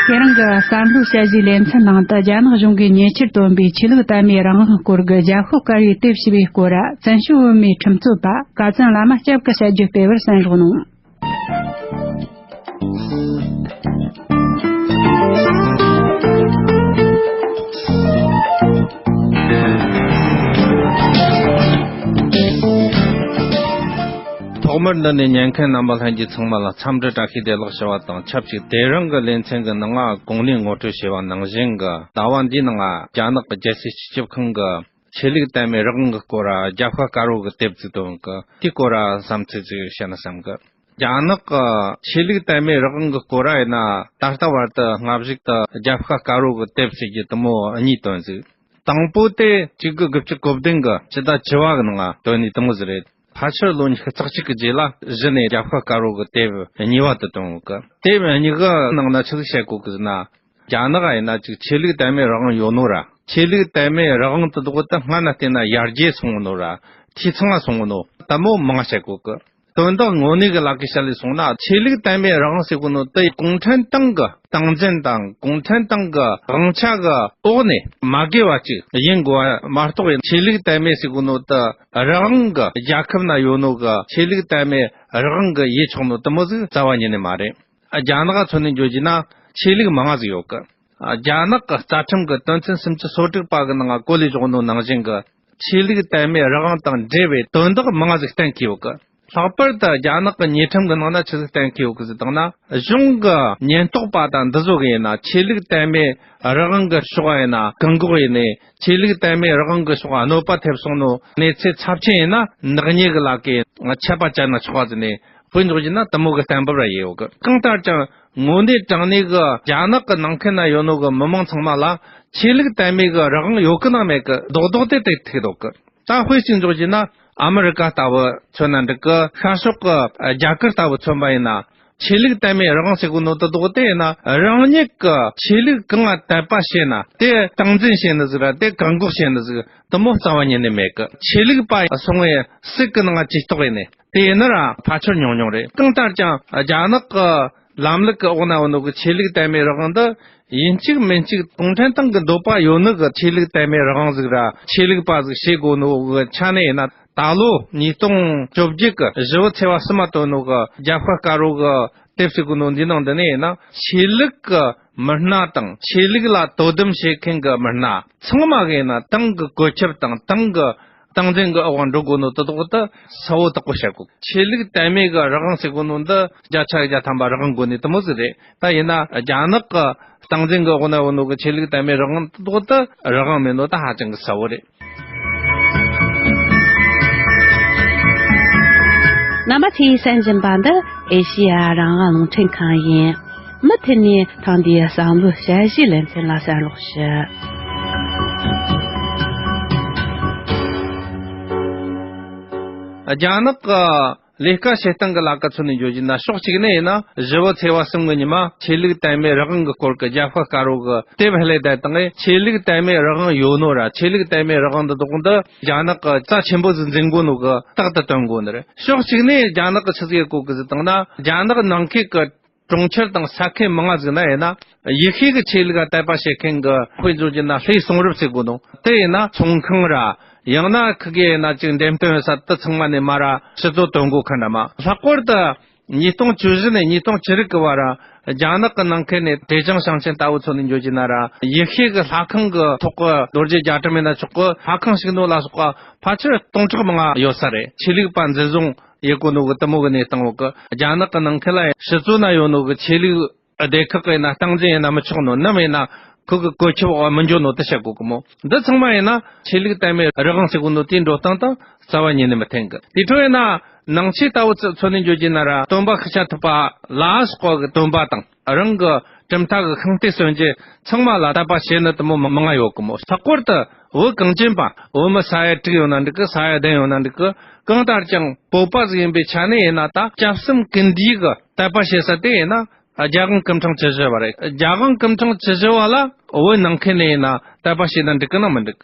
ཁྱེད་རང་གི་བསམ་བློ་དཔྱད་གཞིའི་ལེ་ཚན་ནང་དུ། རྒྱ་ནག་གཞུང་གིས་ཉེ་ཆར་བཏོན་པའི་ཆོས་ལུགས་དད་མོས་རང་དབང་སྐོར་གྱི་རྒྱབ་ཤོག་དཀར་བའི་དེབ་ཞེས་པའི་སྐོར། བཙན་བྱོལ་བོད་མིའི་ཁྲིམས་རྩོད་པ་བཀའ་བཙུན་བླ་མ་སྐྱབས་ཀྱི་དཔྱད་བརྗོད་སྤེལ་བར་གསན་རོགས་གནང་། ཐོག་མར་འདི་ནས་ཉན་མཁན་རྣམ་པ་ལྷན་རྒྱས་ཚང་མ་ལ་འཚམས་འདྲི་བཀྲ་ཤིས་བདེ་ལེགས་ཞུ་བ་དང་ཆབས་ཅིག་དེ་རིང་གི་ལེ་ཚན་གྱི་ནང་ང་གོང་ནས་ངོ་སྤྲོད་བྱས་པ་ནང་བཞིན་གྱི་ཟླ་བ་འདིའི་ནང་ང་རྒྱ་ནག་གི་རྒྱལ་སྲིད་སྤྱི་ཁྱབ་ཁང་གི་ཆོས་ལུགས་དད་མོས་རང་དབང་གི་སྐོར་ར་རྒྱབ་ཤ་དཀར་པོ་གི་དེབ་བརྩིས་དོན་གི་དེའི་སྐོར་ར་བསམ་ཚུལ་ཅིག་བཤད་ན་བསམ་གི། རྒྱ་ནག་གི་ཆོས་ལུགས་དད་མོས་རང་དབང་གི་སྐོར་ར་ཡིན་ན་ད་ལྟ་བར་དུ་སྔ་གཞུག་ཏུ་རྒྱབ་ཤ་དཀར་པོ་གི་དེབ་བརྩིས་རྒྱུ་དེ་མོ་གཉིས་བཏོན་ཟིག། དང་པོ་དེ་གཅིག་དགུ་དགུ་བཅུ་གོ་བདུན་གི་ཕྱི་ཟླ་བཅུ་པ་གི་ནང་ང་བཏོན་ནི་དེ་མོ་ཟིག་རེད། ཕལ་ཆེར་ལོ་ཉི་ཤུ་རྩ་གཅིག་གི་རྗེས་ལ་གཞི་ནས་རྒྱབ་ཤ་དཀར་པོ་གི་དེབ་གཉིས་པ་དེ་བཏོན་ཡོད་གི། དེབ་གཉིས་ཀ་ནང་ན་ཆི་ཟིག་བཤད་གོ་གི་ཟེར་ན། རྒྱ་ནག་ཡིན་ན་ཅིག་ཆོས་ལུགས་དད་མོས་རང་དབང་ཡོད་ནོ་ར། ཆོས་ལུགས་དད་མོས་རང་དབང་དེ་དག་ད་སྔ་ན་བལྟས་ན་ཡར་རྒྱས་སོང་ནོ་ར། འཐུས་ཚང་ང་སོང་ནོ་དེ་མོ་མང་བཤད་གོ་གི། དོན་དག་དངོས་གནས་ཀྱི་ལག་གི་བཤད་ལས་སོང་ན་ཆོས་ལུགས་དད་མོས་རང་དབང་ཟེར་གོ་ནོ་དེ་གུང་ཁྲན་ཏང་གི་སྟངས་འཛིན་དང་གུང་ཁྲན་ཏང་གི་དབང་ཆ་གི་འོག་ནས་མ་དགེ་བ་ཅིག་ཡིན་དགོས་པ་མ་གཏོགས། ཆོས་ལུགས་དད་མོས་ཟེར་གོ་ནོ་དེ་རང་དབང་གི་རྒྱལ་ཁབ་ན་ཡོད་ནོ་གི་ཆོས་ལུགས་དད་མོས་རང་དབང་གི་ཡེ་ཆོག་ནོ་དེ་མོ་ཟིག་རྩ་བ་ཉིད་ནས་མ་རེད། རྒྱ་ནག་མཚོན་ནས་འཇོག་རྒྱུ་ན་ཆོས་ལུགས་མང་ང་ཟིག་ཡོད་གི། རྒྱ་ནག་གི་རྩ་ཁྲིམས་ཀྱི་དོན་ཚན་སུམ་ཅུ་སོ་དྲུག་པ་གི་ནང་བཀོད་ལས་བཞག་ནོ་ནང་བཞིན་གྱི་ཆོས་ལུགས་དད་མོས་རང་དབང་དང་འབྲེལ་བའི་དོན་དག་མང་ང་ཟིག་གཏན་འཁེལ་ཡོད་གི། ལྷག་པར་དུ་རྒྱ་ནག་གི་ཉེས་ཁྲིམས་ཀྱི་ནང་ན་ཆི་ཟིག་གཏན་འཁེལ་ཡོད་གི་ཟེར་བཏང་ན། གཞུང་གི་ཉེན་རྟོག་པ་དང་འདི་ཚོ་གི་ཡིན་ན་ཆོས་ལུགས་དད་མོས་རང་དབང་གི་ཕྱོགས་ཡིན་ན་བཀག་འགོག་ཡིན་ནས། ཆོས་ལུགས་དད་མོས་རང་དབང་གི་ཕྱོགས་གནོད་པ་ཐེབས་སོང་ནོ་གནས་ཚུལ་ཚབས་ཆེན་ཡིན་ན་ནག་ཉེས་ཀྱི་ལག་གི་ཆད་པ་བཅད་ན་ཆོག་པ་ཟེར་ནས། དཔེ་འཇོག་རྒྱུ་ན་དེ་མོ་གི་གཏན་འབེབས་ར་ཡོད་གི། གང་ལྟར་ཀྱང་དངོས་གནས་དྲང་གནས་གི་རྒྱ་ནག་གི་ནང་ཁུལ་ན་ཡོད་ནོ་གི་མི་མང་ཚང་མ་ལ་ཆོས་ལུགས་དད་མོས་གི་རང་དབང་ཡོད་གི་ནང་མེད་གི་རྡོག་རྡོག་དེ་དེ་ཐུག་འདུག་གི། ད་དཔེ་གཅིག་འཇོག་རྒྱུ་ན་ཨ་མི་རི་ཀ་ལྟ་བུ་མཚོན་ན་འགྲིག་གི། ཤར་ཕྱོགས་གི་རྒྱ་གར་ལྟ་བུ་མཚོན་པ་ཡིན་ན་ཆོས་ལུགས་དད་མོས་རང་དབང་ཟེར་གོ་ནོ་དེ་རྡོག་དེ་ཡིན་ན་རང་ཉིད་གི་ཆོས་ལུགས་གང་ང་དད་པ་བྱས་ན་དེ་སྟངས་འཛིན་བྱས་ནི་ཟིག་ར་དེ་བཀག་འགོག་བྱས་ནི་ཟིག་དེ་མོ་རྩ་བ་ཉིད་ནས་མེད་གི། ཆོས་ལུགས་པ་སོང་བའི་སྲིད་གི་ནང་ཇུས་གཏོགས་ཡིན་ནི། དེ་ཡིན་ན་ར་ཕལ་ཆེར་ཉུང་ཉུང་རེད། གང་ལྟར་ཀྱང་རྒྱ་ནག་གི་ལམ་ལུགས་ཀྱི་འོག་ན་ཡོད་ནོ་གི་ཆོས་ལུགས་དད་མོས་རང་དབང་འདི་ཡིན་གཅིག་མིན་གཅིག་གུང་ཁྲན་ཏང་གི་འདོད་པ་ཡོད་ནོ་གི་ཆོས་ལུགས་དད་མོས་རང་དབང་ཟིག་ར་ཆོས་ལུགས་པ་ཟིག་བྱེད་དགོས་ནོ་གི་ཆ་ནས་ཡིན་ན། ད་ལོ་ཉིས་སྟོང་བཅོ་བརྒྱད་གི་བཞི་པའི་ཚེས་པ་གསུམ་མ་བཏོན་ནོ་གི་རྒྱབ་ཤ་དཀར་པོ་གི་དེབ་ཟེར་གོ་ནོ་འདི་ནང་འདི་ནས་ཡིན་ན་ཆོས་ལུགས་གི་མི་སྣ་དང་ཆོས་ལུགས་ལ་དོ་དམ་བྱེད་མཁན་གི་མི་སྣ་ཚང་མ་གི་ཡིན་ན་ཏང་གི་བཀོད་ཁྱབ་དང་ཏང་གི་སྟངས་འཛིན་གྱི་འོག་འགྲོ་དགོས་ནོ་དེ་དག་ཏུ་གསལ་བོ་དག་པོ་བཤད་དགོས། ཆོས་ལུགས་དད་མོས་ཀྱི་རང་དབང་ཟེར་གོ་ནོ་འདི་བརྒྱ་ཆ་བརྒྱ་ཐམ་པ་རང་དབང་དགོས་ནི་དེ་མོ་ཟིག་རེད། ད་ཡིན་ན་རྒྱ་ནག་གི་སྟངས་འཛིན་གྱི་འོག་ན་ཡོད་ནོ་གི་ཆོས་ལུགས་དད་མོས་རང་དབང་དེ་དག་ཏུ་རང་དབང་མེད་ནོ་ད་ཧ་ཅང་གི་གསལ་བོ་རེད། རྣམ་པ་ཚོས་གསན་བཞིན་པ་འདི་ཨེ་ཤེ་ཡ་རང་དབང་རླུང་འཕྲིན་ཁང་ཡིན། མུ་མཐུད་ནས་ཐེངས་འདིའི་བསམ་བློའི་དཔྱད་གཞིའི་ལེ་ཚན་ལ་གསན་རོགས་ཞུ། རྒྱ་ནག་གི་ལས་ཀ་བྱེད་སྟངས་ཀྱི་ལ་ཀ་མཚོན་ནས་འཇོག་རྒྱུ་ན་ཕྱོགས་གཅིག་ནས་ཡིན་ན་བཞི་པའི་ཚེས་པ་གསུམ་གི་ཉི་མ་ཆོས་ལུགས་དད་མོས་རང་དབང་གི་སྐོར་གྱི་རྒྱབ་ཤ་དཀར་པོ་གི་དེབ་ལྷེ་ལེ་བསྡད་དང་། ཆོས་ལུགས་དད་མོས་རང་དབང་ཡོད་ནོ་ར་ཆོས་ལུགས་དད་མོས་རང་དབང་འདི་དག་འདི་རྒྱ་ནག་གི་རྩ་ཆེན་པོ་ཟིག་འཛིན་དགོས་ནོ་གི་རྟག་ཏུ་སྟོན་དགོས་ནི་རེད། ཕྱོགས་གཅིག་ནས་རྒྱ་ནག་གི་ཆི་ཟིག་ཡེད་གོ་གི་ཟེར་བཏང་ན་རྒྱ་ནག་ནང་ཁུལ་གྱི་གྲོང་ཁྱེར་དང་ས་ཁུལ་མང་ང་ཟིག་ན་ཡིན་ན་ཡེ་ཤུ་གི་ཆོས་ལུགས་ལ་དད་པ་བྱེད་མཁན་གྱི་དཔེ་འཇོག་རྒྱུ་ན་ལྷོའི་གསུང་རབ་ཟེར་གོ་ནོ་དེ་ཡིན་ན་ཚོང་ཁང་ར་ཡང་ན་ཁི་གེ་ཡིན་ན་ཅིག་འགྲེམས་སྟོན་ས་དེ་ཚང་མ་ནས་མ་ར་ཕྱི་བཟོ་དོན་གོ་ཁ་འདྲ་མ། ལྷག་པར་དུ་ཉིས་སྟོང་བཅུ་བཞི་ནས་ཉིས་སྟོང་བཅུ་དྲུག་གི་བར་རྒྱ་ནག་གི་ནང་ཁུལ་ནས་ཀྲེ་ཅང་ཞིང་ཆེན་ལྟ་བུ་མཚོན་ནས་འཇོག་རྒྱུ་ན་ར་ཡེ་ཤུ་གི་ལྷ་ཁང་གི་ཐོག་གི་རྡོ་རྗེ་རྒྱ་གྲམ་ཡིན་ན་ཆོག་གི། ལྷ་ཁང་བཞུགས་ནོ་ལ་སོགས་པ་ཕལ་ཆེར་སྟོང་ཕྲག་མང་ང་ཡོད་ས་རེད། ཆོས་ལུགས་པ་འཛིན་བཟུང་ཡེད་གོ་ནོ་གི་དེ་མོ་གི་གནས་སྟངས་འོག་གི་རྒྱ་ནག་གི་ནང་ཁུལ་ལ་ཕྱི་བཟོ་ན་ཡོད་ནོ་གི་ཆོས་ལུགས་སྡེ་ཁག་གི་ཡིན་ན་སྟངས་འཛིན་ཡིན་ན་མི་ཆོག་ནོ། ནམ་ཡིན་ན་ཁོ་གི་བཀོད་ཁྱབ་འོག་མི་འཇོག་ནོ་དེ་བཤད་གོ་གི་མོ། འདི་ཚང་མ་ཡིན་ན་ཆོས་ལུགས་དད་མོས་རང་དབང་ཟེར་གོ་ནོ་དེའི་འགྲོ་སྟངས་དང་རྩ་བ་ཉིད་ནས་མི་མཐུན་གི། དེ་འཕྲོ་ཡིན་ན་ནང་ཆོས་ལྟ་བུ་ཚུ་མཚོན་ནས་འཇོག་རྒྱུ་ན་ར་སྟོན་པ་ཤཱཀྱ་ཐུབ་པ་ལ་སོགས་པ་གི་སྟོན་པ་དང་རང་གི་གྲུབ་མཐའ་གི་ཤིང་རྟའི་སྲོལ་འབྱེད་ཚང་མ་ལ་དད་པ་བྱེད་ནི་དེ་མོ་མང་ང་ཡོད་གི་མོ། ལྷག་པར་དུ་བོད་གངས་ཅན་པ་བོད་མི་ས་ཡ་དྲུག་ཡོད་ན་འགྲིག་གི། ས་ཡ་བདུན་ཡོད་ན་འགྲིག་གི། གང་ལྟར་ཀྱང་བོད་པ་ཟིག་ཡིན་པའི་ཆ་ནས་ཡིན་ན་ད་སྐྱབས་གསུམ་ཀུན་འདུས་གི་དད་པ་བྱེད་ས་དེ་ཡིན་ན་རྒྱལ་དབང་སྐུ་ཕྲེང་བཅུ་བཞི་པ་རེད། རྒྱལ་དབང་སྐུ་ཕྲེང་བཅུ་བཞི་པ་ལ་བོད་ནང་ཁུལ་ནས་ཡིན་ན་དད་པ་བྱས་ན་འགྲིག་གི་ན་མི་འགྲིག།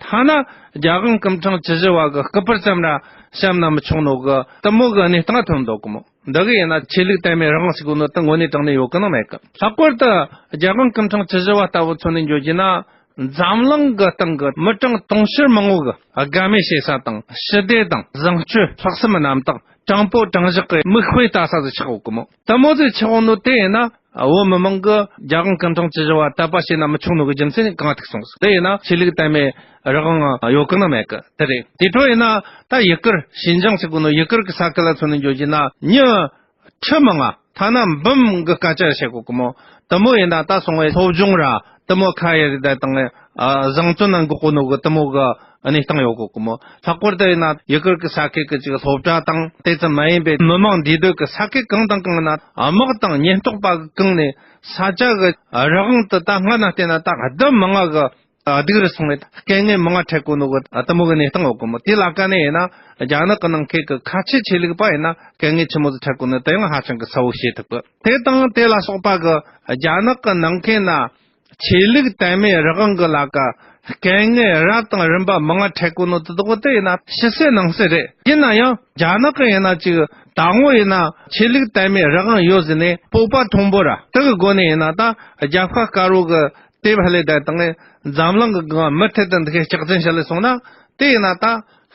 ཐ་ན་རྒྱལ་དབང་སྐུ་ཕྲེང་བཅུ་བཞི་པ་གི་སྐུ་པར་ཙམ་ར་བཤམས་ན་མི་ཆོག་ནོ་གི་དེ་མོ་གི་གནས་སྟངས་ཐོན་འདུག་གི་མོ། འདི་གི་ཡིན་ན་ཆོས་ལུགས་དད་མོས་རང་དབང་ཟེར་གོ་ནོ་དེ་དངོས་གནས་དྲང་གནས་ཡོད་གི་ན་མེད་གི། ལྷག་པར་དུ་རྒྱལ་དབང་སྐུ་ཕྲེང་བཅུ་བཞི་པ་ལྟ་བུ་མཚོན་ནས་འཇོག་རྒྱུ་ན་འཛམ་གླིང་གི་སྟེང་གི་མི་གྲངས་དུང་ཕྱུར་མང་བོ་གི་དགའ་མོས་བྱེད་ས་དང་ཞི་བདེ་དང་བཟང་སྤྱོད་ལྷག་བསམ་རྣམ་དག་དྲང་པོ་དྲང་བཞག་གི་མིག་དཔེ་ལྟ་ས་ཟིག་ཆགས་ཡོད་གི་མོ། དེ་མོ་ཟིག་ཆགས་ཡོད་ནོ་དེ་ཡིན་ན་ བོད་མི་མང་གི་རྒྱལ་དབང་སྐུ་ཕྲེང་བཅུ་བཞི་བ་དད་པ་བྱས་ན་མི་ཆོག་ནོ་གི་རྒྱུ་མཚན་གང་ཐུག་སོང་ཟིག་དེ་ཡིན་ན་ཆོས་ལུགས་དད་མོས་རང་དབང་ཡོད་གི་ན་མེད་གི་དེ་རེད། དེ་འཕྲོ་ཡིན་ན་ད་ཡུ་གུར་ཤིན་ཅང་ཟེར་གོ་ནོ་ཡུ་གུར་གི་ས་ཁུལ་ལ་མཚོན་ནས་འཇོག་རྒྱུ་ན་མྱི་ཁྲི་མང་ང་ཐ་ན་འབུམ་གི་སྐད་ཆ་བཤད་གོ་གི་མོ། དེ་མོ་ཡིན་ན་ད་སོང་བའི་སློབ་སྦྱོང་ར་དེ་མོ་ཁ་ཡ་རི་ད་དང་ཨ་བཟང་བཙོན་ན་འགོག་གོ་ནོ་གི་དེ་མོ་གི་གནས་སྟངས་ཡོད་གོ་གི་མོ། ལྷག་པར་དུ་ཡིན་ན་ཡུ་གུར་གི་ས་ཁུལ་གི་ཅིག་སློབ་གྲྭ་དང་དེ་ཙམ་མ་ཡིན་པའི་མི་མང་འདུས་སྡོད་གི་ས་ཁུལ་གང་དང་གང་ན་དམག་དང་ཉེན་རྟོག་པ་གི་གང་ནས་ས་ཆ་གི་རང་དབང་དེ་ད་སྔ་ན་བལྟས་ན་ད་བདུན་མང་ང་གི་སྡུག་རུ་སོང་བའི་དཀའ་ངལ་མང་ང་འཕྲད་གོ་ནོ་གི་དེ་མོ་གི་གནས་སྟངས་ཡོད་གི་མོ། དེ་ལ་ཀ་ནས་ཡིན་ན་རྒྱ་ནག་གི་ནང་ཁུལ་གི་ཁ་ཆེ་ཆོས་ལུགས་པ་ཡིན་ན་དཀའ་ངལ་ཆེན་མོ་ཟིག་འཕྲད་གོ་ནོ་དེ་ཡང་ཧ་ཅང་གི་གསལ་བོ་ཤེས་ཐུབ་གི་དེ་དང་དེ་ལ་སོགས་པ་གི་རྒྱ་ནག་གི་ནང་ཁུལ་ན་ཆོས་ལུགས་དད་མོས་རང་དབང་གི་ལ་ཀ་དཀའ་ངལ་རབ་དང་རིམ་པ་མང་ང་འཕྲད་གོ་ནོ་དེ་དག་དེ་ཡིན་ན་ཕྱི་གསལ་ནང་གསལ་རེད། ཡིན་ན་ཡང་རྒྱ་ནག་གི་ཡིན་ན་ཅིག་ད་ངོ་ཡིན་ན་ཆོས་ལུགས་དད་མོས་རང་དབང་ཡོད་ཟེར་ནས་སྤོབས་པ་མཐོན་པོ་ར་དེ་གི་སྒོ་ནས་ཡིན་ན་ད་རྒྱབ་ཁ་དཀར་བོ་གི་དེ་བ་ལས་ད་དང་འཛམ་གླིང་གི་སྒང་མུ་མཐུད་དུ་འདི་གའི་ལྕགས་འཛིན་བྱ་ལས་སོང་ན་དེ་ཡིན་ན་ད་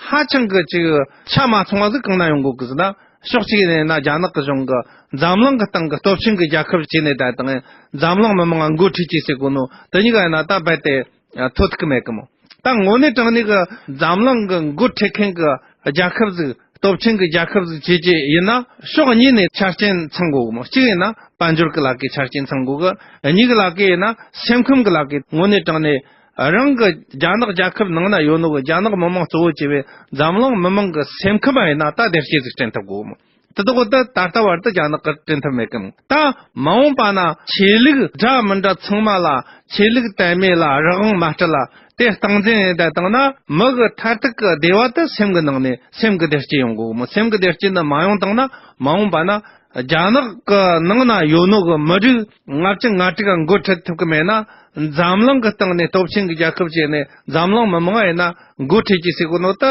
ཧ་ཅང་གི་ཅིག་ཆ་མ་ཚང་བ་ཟིག་གང་ན་ཡོང་གོ་གི་ཟེར་ན། ཕྱོགས་གཅིག་ནས་ཡིན་ན་རྒྱ་ནག་གི་གཞུང་གི་འཛམ་གླིང་གི་སྟེང་གི་སྟོབས་ཆེན་གྱི་རྒྱལ་ཁབ་བྱས་ནས་ད་དང་འཛམ་གླིང་མི་མང་ང་འགོ་ཁྲིད་ཀྱི་ཟེར་གོ་ནོ་དེ་གཉིས་ཀ་ཡིན་ན་ད་རྦད་དེ་ཐོབ་ཐུབ་ཀྱི་མེད་གི་མོ། ད་དངོས་གནས་དྲང་གནས་གི་འཛམ་གླིང་གི་འགོ་ཁྲིད་མཁན་གི་རྒྱལ་ཁབ་ཟིག་སྟོབས་ཆེན་གྱི་རྒྱལ་ཁབ་ཟིག་བྱེད་ཀྱི་ཡིན་ན་ཕྱོགས་གཉིས་ནས་ཆ་རྐྱེན་ཚང་དགོས་གི་མོ། གཅིག་ཡིན་ན་དཔལ་འབྱོར་གྱི་ལ་ཀའི་ཆ་རྐྱེན་ཚང་དགོས་གི་གཉིས་ཀྱི་ལ་ཀའི་ཡིན་ན་སེམས་ཁམས་ཀྱི་ལ་ཀའི་དངོས་གནས་དྲང་གནས་རང་གི་རྒྱ་ནག་རྒྱལ་ཁབ་ནང་ན་ཡོད་ནོ་གི་རྒྱ་ནག་མི་མང་གཙོ་བོ་བྱས་པའི་འཛམ་གླིང་མི་མང་གི་སེམས་ཁམས་ཡིན་ན་ད་བདེ་སྐྱིད་ཟིག་བསྐྲུན་ཐུབ་དགོས་མོ། དེ་དག་ད་ད་ལྟ་བར་དུ་རྒྱ་ནག་གིས་བསྐྲུན་ཐུབ་མེད་གི་མོ། ད་མ་འོངས་པ་ན་ཆོས་ལུགས་འདྲ་མི་འདྲ་ཚང་མ་ལ་ཆོས་ལུགས་དད་མོས་ལ་རང་དབང་མ་སྤྲད་ལ་དེ་སྟངས་འཛིན་ཡིན་ད་བཏང་ན་མི་གི་མཐར་ཐུག་གི་བདེ་བ་དེ་སེམས་གི་ནང་ནས་སེམས་གི་བདེ་སྐྱིད་ཡོང་དགོས་གི་མོ། སེམས་གི་བདེ་སྐྱིད་འདི་མ་ཡོང་བཏང་ན་མ་འོངས་པ་ན་རྒྱ་ནག་གི་ནང་ན་ཡོད་ནོ་གི་མི་རིགས་ལྔ་བཅུ་ང་དྲུག་ག་འགོ་ཁྲིད་ཐུབ་གི་མེད་ན། འཛམ་གླིང་གི་སྟེང་ནས་སྟོབས་ཆེན་གྱི་རྒྱལ་ཁབ་བྱས་ནས་འཛམ་གླིང་མི་མང་ཡིན་ན་འགོ་ཁྲིད་ཀྱི་ཟེར་གོ་ནོ་ད་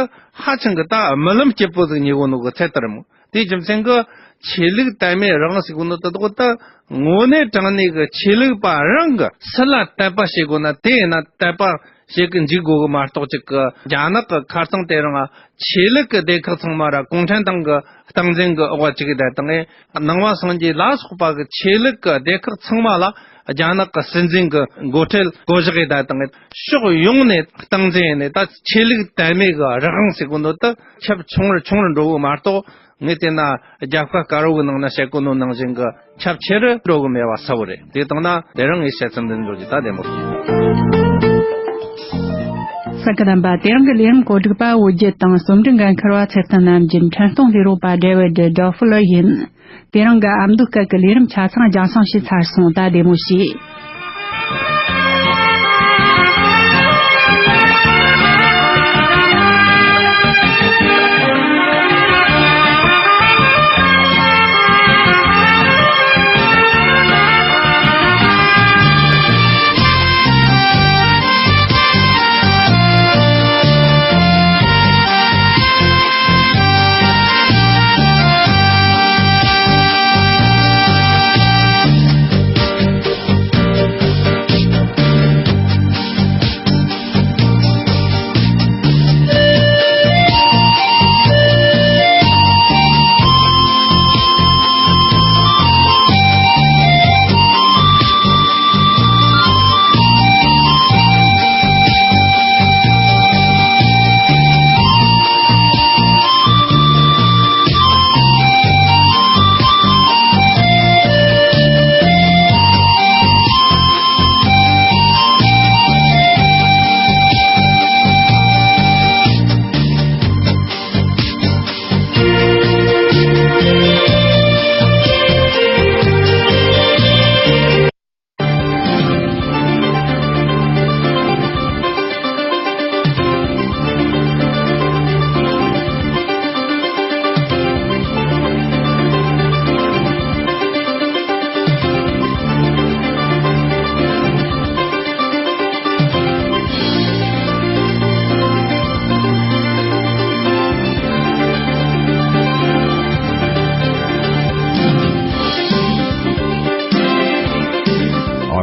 ཧ་ཅང་གི་ད་རྨི་ལམ་སྐྱིད་པོ་ཟིག་ཉེ་གོ་ནོ་གི་ཚད་ལྟར་མོ། དེའི་རྒྱུ་མཚན་གྱིས་ཆོས་ལུགས་དད་མོས་རང་དབང་ཟེར་གོ་ནོ་ད་དག་ད་དངོས་གནས་དྲང་གནས་ཀྱི་ཆོས་ལུགས་པ་རང་གི་སུ་ལ་དད་པ་བྱེད་དགོས་ན་དེ་ཡིན་ན་དད་པ་བྱེད་ཀྱི་འཇུག་དགོས་གི་མ་གཏོགས་ཅིག་གི་རྒྱ་ནག་གི་ཁ་རྩང་དེ་རིང་ཆོས་ལུགས་ཀྱི་སྡེ་ཁག་ཚང་མ་ར་གུང་ཁྲན་ཏང་གི་སྟངས་འཛིན་གྱི་འོག་བཅུག་གི་བསྡད་དང་ནང་པ་སངས་རྒྱས་ལ་སོགས་པ་གི་ཆོས་ལུགས་ཀྱི་སྡེ་ཁག་ཚང་མ་ལ་རྒྱ་ནག་གི་སྲིད་འཛིན་གྱི་འགོ་ཁྲིད་བསྐོ་གཞག་གི་བསྡད་དང་ཕྱོགས་ཡོངས་ནས་སྟངས་འཛིན་ནས་ད་ཆོས་ལུགས་དད་མོས་ཀྱི་རང་དབང་ཟེར་གོ་ནོ་ད་ཁྱབ་ཆུང་རུ་ཆུང་རུ་འགྲོ་གི་མ་གཏོགས། ངས་བལྟས་ན་རྒྱབ་ཁ་དཀར་བོ་གི་ནང་ན་བཤད་གོ་ནོ་ནང་བཞིན་གྱི་ཁྱབ་ཆེ་རུ་འགྲོ་གི་མེད་པ་གསལ་བོ་རེད། དེ་དང་ན་དེ་རིང་ངས་བཤད་ཚུལ་འདི་འཇོག་རྒྱུ་ད་བདེ་མོ་རེད། ས་གི་རྣམ་པ། དེ་རིང་གི་ལས་རིམ་གོ་སྒྲིག་པ་བོད་བརྒྱུད་དང་རྩོམ་སྒྲིག་འགན་འཁུར་བ་ཚེ་བརྟན་རྣམ་རྒྱལ། འཕྲིན་གཏོང་ལས་རོགས་པ་ཌེ་ཝིཌ་ཌོ་ཧྥི་ལོ་ཡིན། དེ་རིང་གི་ཨ་མདོའི་སྐད་ཀྱི་ལས་རིམ་ཆ་ཚང་རྒྱང་སྲིང་བྱས་ཚར་སོང་། ད་བདེ་མོ་བྱོས།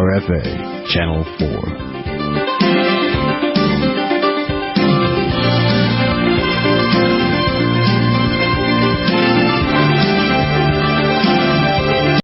R F A Channel four.